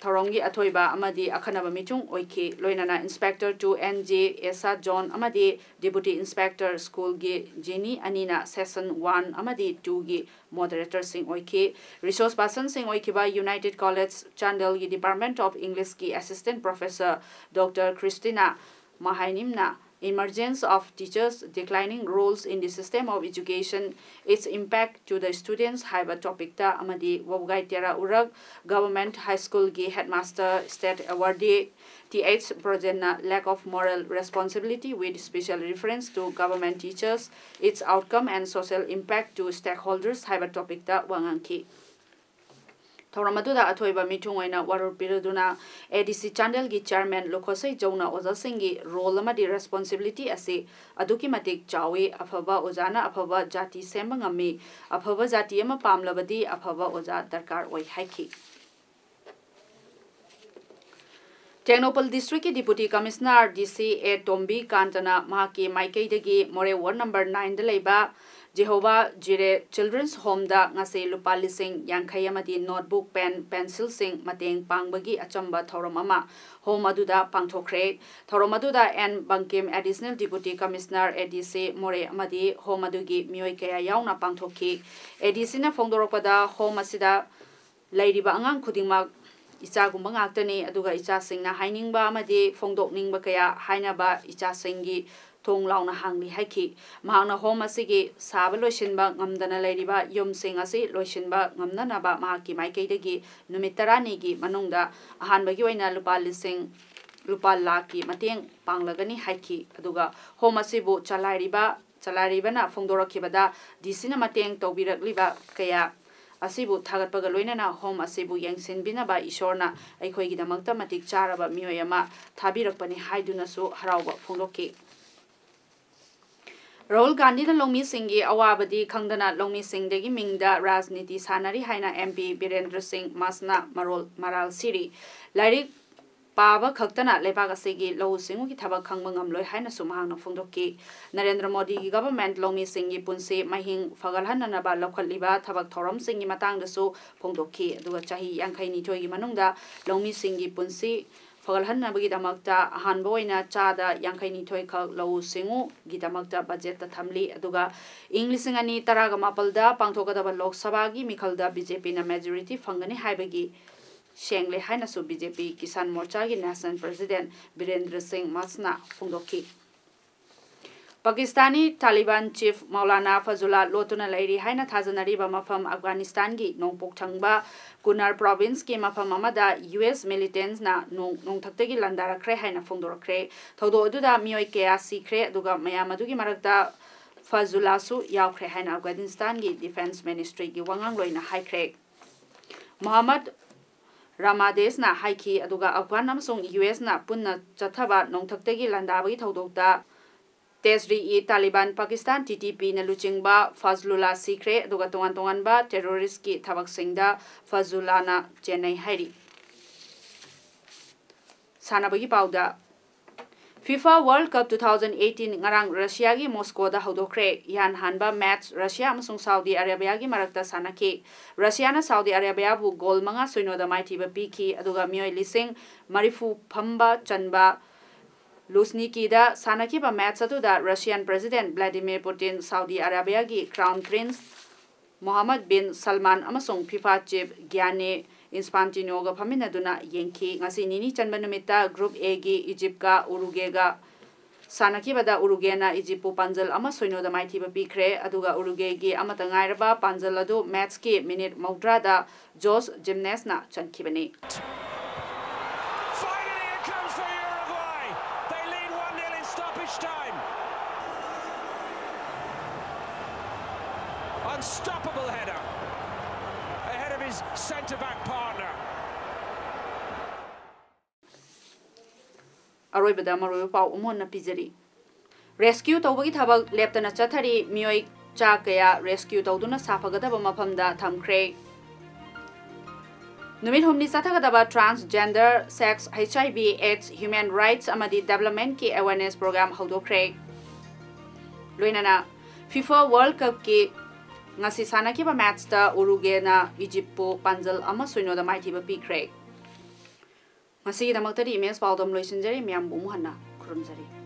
ꯊꯧꯔꯝꯒꯤ ꯑꯊꯣꯏꯕ ꯑꯃꯗꯤ ꯑꯈꯟꯅꯕ ꯃꯤꯆꯨꯡ ꯑꯣꯏꯈꯤ꯫ ꯂꯣꯏꯅꯅ Inspector two N J ꯑꯦꯁꯥ ꯖꯣꯟ ꯑꯃꯗꯤ Deputy Inspector schoolꯒꯤ ꯖꯦꯅꯤ ꯑꯅꯤꯅ session one ꯑꯃꯗꯤ twoꯒꯤ moderatorꯁꯤꯡ ꯑꯣꯏꯈꯤ꯫ Resource personꯁꯤꯡ ꯑꯣꯏꯈꯤꯕ United College ꯆꯥꯟꯗꯦꯜꯒꯤ Department of Englishꯀꯤ Assistant Professor Doctor Christina ꯃꯍꯥꯏꯅꯤꯝꯅ Emergence of Teachers, Declining Roles in the System of Education, Its Impact to the Students ꯍꯥꯏꯕ topicꯇ ꯑꯃꯗꯤ ꯋꯥꯕꯒꯥꯏ ꯇꯦꯔꯥ ꯎꯔꯛ Government High Schoolꯒꯤ headmaster state awardee th ꯕ꯭ꯔꯣꯖꯦꯟꯅ Lack of Moral Responsibility with Special Reference to Government Teachers, Its Outcome and Social Impact to Stakeholders ꯍꯥꯏꯕ topicꯇ ꯋꯥ ꯉꯥꯡꯈꯤ꯫ ꯊꯧꯔꯝ ꯑꯗꯨꯗ ꯑꯊꯣꯏꯕ ꯃꯤꯊꯨꯡ ꯑꯣꯏꯅ ꯋꯥꯔꯣꯜ ꯄꯤꯔꯗꯨꯅ ADC ꯆꯥꯟꯗꯦꯜꯒꯤ chairman ꯂꯨꯈꯣꯁꯩ ꯖꯧꯅ ꯑꯣꯖꯥꯁꯤꯡꯒꯤ role ꯑꯃꯗꯤ responsibility ꯑꯁꯤ ꯑꯗꯨꯛꯀꯤ ꯃꯇꯤꯛ ꯆꯥꯎꯏ꯫ ꯑꯐꯕ ꯑꯣꯖꯥꯅ ꯑꯐꯕ ꯖꯥꯇꯤ ꯁꯦꯝꯕ ꯉꯝꯃꯤ꯫ ꯑꯐꯕ ꯖꯥꯇꯤ ꯑꯃ ꯄꯥꯝꯂꯕꯗꯤ ꯑꯐꯕ ꯑꯣꯖꯥ ꯗꯔꯀꯥꯔ ꯑꯣꯏ ꯍꯥꯏꯈꯤ꯫ ꯇꯦꯡꯅꯧꯄꯜ ꯗꯤꯁꯇ꯭ꯔꯤꯛꯀꯤ ꯗꯤꯄꯨꯇꯤ ꯀꯃꯤꯁꯅꯔ, ꯗꯤ ꯁꯤ, ꯑꯦ ꯇꯣꯝꯕꯤ ꯀꯥꯟꯇꯅ ꯃꯍꯥꯛꯀꯤ ꯃꯥꯏꯀꯩꯗꯒꯤ ꯃꯣꯔꯦ ꯋꯥꯔꯗ ꯅꯝꯕꯔ ꯅꯥꯏꯟꯗ ꯂꯩꯕ ꯖꯦꯍꯣꯚꯥ ꯖꯤꯔꯦ ꯆꯤꯜꯗ꯭ꯔꯦꯟꯁ ꯍꯣꯝꯗ ꯉꯁꯤ ꯂꯨꯄꯥ ꯂꯤꯁꯤꯡ ꯌꯥꯡꯈꯩ ꯑꯃꯗꯤ ꯅꯣꯠꯕꯨꯛ, ꯄꯦꯟ, ꯄꯦꯟꯁꯤꯜꯁꯤꯡ ꯃꯇꯦꯡ ꯄꯥꯡꯕꯒꯤ ꯑꯆꯝꯕ ꯊꯧꯔꯝ ꯑꯃ ꯍꯣꯝ ꯑꯗꯨꯗ ꯄꯥꯡꯊꯣꯛꯈ꯭ꯔꯦ꯫ ꯊꯧꯔꯝ ꯑꯗꯨꯗ and Bangkim, additional deputy commissioner, ꯑꯦ ꯗꯤ ꯁꯤ, ꯃꯣꯔꯦ ꯑꯃꯗꯤ ꯍꯣꯝ ꯑꯗꯨꯒꯤ ꯃꯤꯑꯣꯏ ꯀꯌꯥ ꯌꯥꯎꯅ ꯄꯥꯡꯊꯣꯛꯈꯤ꯫ ꯑꯦ ꯗꯤ ꯁꯤꯅ ꯐꯣꯡꯗꯣꯔꯛꯄꯗ, ꯍꯣꯝ ꯑꯁꯤꯗ ꯂꯩꯔꯤꯕ ꯑꯉꯥꯡ ꯈꯨꯗꯤꯡꯃꯛ ꯏꯆꯥꯒꯨꯝꯕ ꯉꯥꯛꯇꯅꯤ, ꯑꯗꯨꯒ ꯏꯆꯥꯁꯤꯡꯅ ꯍꯥꯏꯅꯤꯡꯕ ꯑꯃꯗꯤ ꯐꯣꯡꯗꯣꯛꯅꯤꯡꯕ ꯀꯌꯥ ꯍꯥꯏꯅꯕ ꯏꯆꯥꯁꯤꯡꯒꯤ ꯊꯣꯡ ꯂꯥꯎꯅ ꯍꯥꯡꯂꯤ ꯍꯥꯏꯈꯤ꯫ ꯃꯍꯥꯛꯅ ꯍꯣꯝ ꯑꯁꯤꯒꯤ ꯁꯥꯕ ꯂꯣꯏꯁꯤꯟꯕ ꯉꯝꯗꯅ ꯂꯩꯔꯤꯕ ꯌꯨꯝꯁꯤꯡ ꯑꯁꯤ ꯂꯣꯏꯁꯤꯟꯕ ꯉꯝꯅꯅꯕ ꯃꯍꯥꯛꯀꯤ ꯃꯥꯏꯀꯩꯗꯒꯤ ꯅꯨꯃꯤꯠ ꯇꯔꯥꯅꯤꯒꯤ ꯃꯅꯨꯡꯗ ꯑꯍꯥꯟꯕꯒꯤ ꯑꯣꯏꯅ ꯂꯨꯄꯥ ꯂꯤꯁꯤꯡ, ꯂꯨꯄꯥ ꯂꯥꯈꯀꯤ ꯃꯇꯦꯡ ꯄꯥꯡꯂꯒꯅꯤ ꯍꯥꯏꯈꯤ꯫ ꯑꯗꯨꯒ ꯍꯣꯝ ꯑꯁꯤꯕꯨ ꯆꯂꯥꯏꯔꯤꯕ, ꯆꯂꯥꯏꯔꯤꯕꯅ ꯐꯣꯡꯗꯣꯔꯛꯈꯤꯕꯗ, ꯗꯤ ꯁꯤꯅ ꯃꯇꯦꯡ ꯇꯧꯕꯤꯔꯛꯂꯤꯕ ꯀꯌꯥ ꯑꯁꯤꯕꯨ ꯊꯥꯒꯠꯄꯒ ꯂꯣꯏꯅꯅ ꯍꯣꯝ ꯑꯁꯤꯕꯨ ꯌꯦꯡꯁꯤꯟꯕꯤꯅꯕ ꯏꯁꯣꯔꯅ ꯑꯩꯈꯣꯏꯒꯤꯗꯃꯛꯇ ꯃꯇꯤꯛ ꯆꯥꯔꯕ ꯃꯤꯑꯣꯏ ꯑꯃ ꯊꯥꯕꯤꯔꯛꯄꯅꯤ ꯍꯥꯏꯗꯨꯅꯁꯨ ꯍꯔꯥꯎꯕ ꯐꯣꯡꯗꯣꯛꯈꯤ꯫ ꯔꯥꯍꯨꯜ ꯒꯥꯟꯙꯤꯅ ꯂꯧꯃꯤꯁꯤꯡꯒꯤ ꯑꯋꯥꯕꯗꯤ ꯈꯪꯗꯅ ꯂꯧꯃꯤꯁꯤꯡꯗꯒꯤ ꯃꯤꯡꯗ ꯔꯥꯖꯅꯤꯇꯤ ꯁꯥꯟꯅꯔꯤ ꯍꯥꯏꯅ ꯑꯦꯝ ꯄꯤ ꯕꯤꯔꯦꯟꯗ꯭ꯔ ꯁꯤꯡ ꯃꯥꯁꯅ ꯃꯔꯣꯜ, ꯃꯔꯥꯜ ꯁꯤꯔꯤ꯫ ꯂꯥꯏꯔꯤꯛ ꯄꯥꯕ ꯈꯛꯇꯅ ꯂꯩꯕꯥꯛ ꯑꯁꯤꯒꯤ ꯂꯧꯎ ꯁꯤꯡꯎꯒꯤ ꯊꯕꯛ ꯈꯪꯕ ꯉꯝꯂꯣꯏ ꯍꯥꯏꯅꯁꯨ ꯃꯍꯥꯛꯅ ꯐꯣꯡꯗꯣꯛꯈꯤ꯫ ꯅꯔꯦꯟꯗ꯭ꯔ ꯃꯣꯗꯤꯒꯤ ꯒꯚꯔꯟꯃꯦꯟꯠ ꯂꯧꯃꯤꯁꯤꯡꯒꯤ ꯄꯨꯟꯁꯤ ꯃꯍꯤꯡ ꯐꯒꯠꯍꯟꯅꯅꯕ ꯂꯧꯈꯠꯂꯤꯕ ꯊꯕꯛ ꯊꯧꯔꯝꯁꯤꯡꯒꯤ ꯃꯇꯥꯡꯗꯁꯨ ꯐꯣꯡꯗꯣꯛꯈꯤ꯫ ꯑꯗꯨꯒ ꯆꯍꯤ ꯌꯥꯡꯈꯩ ꯅꯤꯊꯣꯏꯒꯤ ꯃꯅꯨꯡꯗ ꯂꯧꯃꯤꯁꯤꯡꯒꯤ ꯄꯨꯟꯁꯤ ꯐꯒꯠꯍꯟꯅꯕꯒꯤꯗꯃꯛꯇ ꯑꯍꯥꯟꯕ ꯑꯣꯏꯅ ꯆꯥꯗ ꯌꯥꯡꯈꯩ ꯅꯤꯊꯣꯏ ꯈꯛ ꯂꯧꯎ ꯁꯤꯡꯎꯒꯤꯗꯃꯛꯇ ꯕꯖꯦꯠꯇ ꯊꯝꯂꯤ꯫ ꯑꯗꯨꯒ ꯏꯪ ꯂꯤꯁꯤꯡ ꯑꯅꯤ ꯇꯔꯥꯒ ꯃꯥꯄꯜꯗ ꯄꯥꯡꯊꯣꯛꯀꯗꯕ ꯂꯣꯛ ꯁꯚꯥꯒꯤ ꯃꯤꯈꯜꯗ ꯕꯤ ꯖꯦ ꯄꯤꯅ ꯃꯦꯖꯣꯔꯤꯇꯤ ꯐꯪꯒꯅꯤ ꯍꯥꯏꯕꯒꯤ ꯁꯦꯡꯂꯦ ꯍꯥꯏꯅꯁꯨ ꯕꯤ ꯖꯦ ꯄꯤ ꯀꯤꯁꯥꯟ ꯃꯣꯔꯆꯥꯒꯤ ꯅꯦꯁꯅꯦꯜ ꯄ꯭ꯔꯁꯤꯗꯦꯟꯠ ꯕꯤꯔꯦꯟꯗ꯭ꯔ ꯁꯤꯡ ꯃꯥꯁꯅ ꯐꯣꯡꯗꯣꯛꯈꯤ꯫ ꯄꯥꯀꯤꯁꯇꯥꯅꯤ ꯇꯥꯂꯤꯕꯥꯟ ꯆꯤꯐ ꯃꯧꯂꯥꯅꯥ ꯐꯖꯨꯂꯥ ꯂꯣꯠꯇꯨꯅ ꯂꯩꯔꯤ ꯍꯥꯏꯅ ꯊꯥꯖꯅꯔꯤꯕ ꯃꯐꯝ ꯑꯐꯒꯥꯅꯤꯁꯇꯥꯟꯒꯤ ꯅꯣꯡꯄꯣꯛ ꯊꯪꯕ ꯀꯨꯅꯥꯔ ꯄ꯭ꯔꯣꯚꯤꯟꯁꯀꯤ ꯃꯐꯝ ꯑꯃꯗ ꯌꯨ ꯑꯦꯁ ꯃꯤꯂꯤꯇꯦꯟꯠꯁꯅ ꯅꯣꯡ, ꯅꯣꯡꯊꯛꯇꯒꯤ ꯂꯥꯟꯗꯥꯔꯛꯈ꯭ꯔꯦ ꯍꯥꯏꯅ ꯐꯣꯡꯗꯣꯔꯛꯈ꯭ꯔꯦ꯫ ꯊꯧꯗꯣꯛ ꯑꯗꯨꯗ ꯃꯤꯑꯣꯏ ꯀꯌꯥ ꯁꯤꯈ꯭ꯔꯦ, ꯑꯗꯨꯒ ꯃꯌꯥꯝ ꯑꯗꯨꯒꯤ ꯃꯔꯛꯇ ꯐꯖꯨꯂꯥꯁꯨ ꯌꯥꯎꯈ꯭ꯔꯦ ꯍꯥꯏꯅ ꯑꯐꯒꯥꯅꯤꯁꯇꯥꯟꯒꯤ ꯗꯤꯐꯦꯟꯁ ꯃꯤꯅꯤꯁꯇ꯭ꯔꯤꯒꯤ ꯋꯥꯉꯥꯡꯂꯣꯏꯅ ꯍꯥꯏꯈ꯭ꯔꯦ꯫ ꯃꯣꯍꯝꯃꯗ ꯔꯥꯃꯥꯗꯦꯁꯅ ꯍꯥꯏꯈꯤ꯫ ꯑꯗꯨꯒ ꯑꯐꯒꯥꯟ ꯑꯃꯁꯨꯡ ꯌꯨ ꯑꯦꯁꯅ ꯄꯨꯟꯅ ꯆꯠꯊꯕ ꯅꯣꯡꯊꯛꯇꯒꯤ ꯂꯥꯟꯗꯥꯕꯒꯤ ꯊꯧꯗꯣꯛꯇ ꯇꯦꯁꯔꯤ ꯏ ꯇꯥꯂꯤꯕꯥꯟ ꯄꯥꯀꯤꯁꯇꯥꯟ, ꯇꯤ ꯇꯤ ꯄꯤꯅ ꯂꯨꯆꯤꯡꯕ ꯐꯖꯂꯨꯂꯥ ꯁꯤꯈ꯭ꯔꯦ, ꯑꯗꯨꯒ ꯇꯣꯉꯥꯟ ꯇꯣꯉꯥꯟꯕ ꯇꯦꯔꯣꯔꯤꯁ꯭ꯠꯀꯤ ꯊꯕꯛꯁꯤꯡꯗ ꯐꯖꯂꯨꯂꯥꯅ ꯆꯦꯟꯅꯩ ꯍꯥꯏꯔꯤ꯫ ꯁꯥꯟꯅꯕꯒꯤ ꯄꯥꯎꯗ, FIFA World Cup two thousand eighteen ꯉꯔꯥꯡ ꯔꯁꯤꯌꯥꯒꯤ ꯃꯣꯁꯀꯣꯗ ꯍꯧꯗꯣꯛꯈ꯭ꯔꯦ꯫ ꯏꯍꯥꯟ ꯍꯥꯟꯕ ꯃꯦꯠꯆ ꯔꯁꯤꯌꯥ ꯑꯃꯁꯨꯡ ꯁꯥꯎꯗꯤ ꯑꯔꯦꯕꯤꯌꯥꯒꯤ ꯃꯔꯛꯇ ꯁꯥꯟꯅꯈꯤ꯫ ꯔꯁꯤꯌꯥꯅ ꯁꯥꯎꯗꯤ ꯑꯔꯦꯕꯤꯌꯥꯕꯨ ꯒꯣꯜ ꯃꯉꯥ ꯁꯣꯏꯅꯣꯗ ꯃꯥꯏꯊꯤꯕ ꯄꯤꯈꯤ, ꯑꯗꯨꯒ ꯃꯤꯑꯣꯏ ꯂꯤꯁꯤꯡ ꯃꯔꯤꯐꯨ ꯐꯝꯕ ꯆꯟꯕ ꯂꯨꯁꯅꯤꯀꯤꯗ ꯁꯥꯟꯅꯈꯤꯕ ꯃꯦꯠꯆ ꯑꯗꯨꯗ Russian president Vladimir Putin, Saudi ꯑꯔꯥꯕꯤꯌꯥꯒꯤ crown prince Mohammed bin Salman ꯑꯃꯁꯨꯡ ꯐꯤꯐꯥ ꯆꯤꯐ ꯒ꯭ꯌꯥꯅꯤ ꯏꯟꯁꯐꯥꯟꯇꯤꯅꯣꯒ ꯐꯝꯃꯤꯟꯅꯗꯨꯅ ꯌꯦꯡꯈꯤ꯫ ꯉꯁꯤ ꯅꯤꯅꯤ ꯆꯟꯕ ꯅꯨꯃꯤꯠꯇ ꯒ꯭ꯔꯨꯞ ꯑꯦꯒꯤ ꯏꯖꯤꯞꯀ ꯎꯔꯨꯒꯦꯒ ꯁꯥꯟꯅꯈꯤꯕꯗ ꯎꯔꯨꯒꯦꯅ ꯏꯖꯤꯞꯄꯨ ꯄꯥꯟꯖꯜ ꯑꯃ ꯁꯣꯏꯅꯣꯗ ꯃꯥꯏꯊꯤꯕ ꯄꯤꯈ꯭ꯔꯦ, ꯑꯗꯨꯒ ꯎꯔꯨꯒꯦꯒꯤ ꯑꯃꯠꯇ ꯉꯥꯏꯔꯕ ꯄꯥꯟꯖꯜ ꯑꯗꯨ ꯃꯦꯠꯆꯀꯤ ꯃꯤꯅꯤꯠ ꯃꯧꯗ꯭ꯔꯥꯗ ꯖꯣꯁ ꯖꯤꯝꯅꯦꯁꯅ ꯆꯟꯈꯤꯕꯅꯤ꯫ Finally, it comes for Uruguay. They lead one nil in stoppage time. Unstoppable header. Ahead of his centre back partner. ꯑꯔꯣꯏꯕꯗ ꯃꯔꯨꯑꯣꯏꯕ ꯄꯥꯎ ꯑꯃꯨꯛ ꯍꯟꯅ ꯄꯤꯖꯔꯤ꯫ ꯔꯦꯁꯀ꯭ꯌꯨ ꯇꯧꯕꯒꯤ ꯊꯕꯛ ꯂꯦꯞꯇꯅ ꯆꯠꯊꯔꯤ꯫ ꯃꯤꯑꯣꯏ ꯆꯥ ꯀꯌꯥ ꯔꯦꯁꯀ꯭ꯌꯨ ꯇꯧꯗꯨꯅ ꯁꯥꯐꯒꯗꯕ ꯃꯐꯝꯗ ꯊꯝꯈ꯭ꯔꯦ꯫ ꯅꯨꯃꯤꯠ ꯍꯨꯝꯅꯤ ꯆꯠꯊꯒꯗꯕ transgender, sex, HIV, AIDS, human rights ꯑꯃꯗꯤ developmentꯀꯤ awareness program ꯍꯧꯗꯣꯛꯈ꯭ꯔꯦ꯫ ꯂꯣꯏꯅꯅ FIFA World Cupꯀꯤ ꯉꯁꯤ ꯁꯥꯟꯅꯈꯤꯕ ꯃꯦꯠꯆꯇ ꯎꯔꯨꯒꯦꯅ ꯏꯖꯤꯞꯄꯨ ꯄꯥꯟꯖꯜ ꯑꯃ ꯁꯣꯏꯅꯣꯗ ꯃꯥꯏꯊꯤꯕ ꯄꯤꯈ꯭ꯔꯦ꯫ ꯉꯁꯤꯒꯤꯗꯃꯛꯇꯗꯤ ꯏꯃꯦꯖ ꯄꯥꯎꯗꯝ ꯂꯣꯏꯁꯤꯟꯖꯔꯤ꯫ ꯃꯌꯥꯝꯕꯨ ꯑꯃꯨꯛ ꯍꯟꯅ ꯈꯨꯔꯨꯝꯖꯔꯤ꯫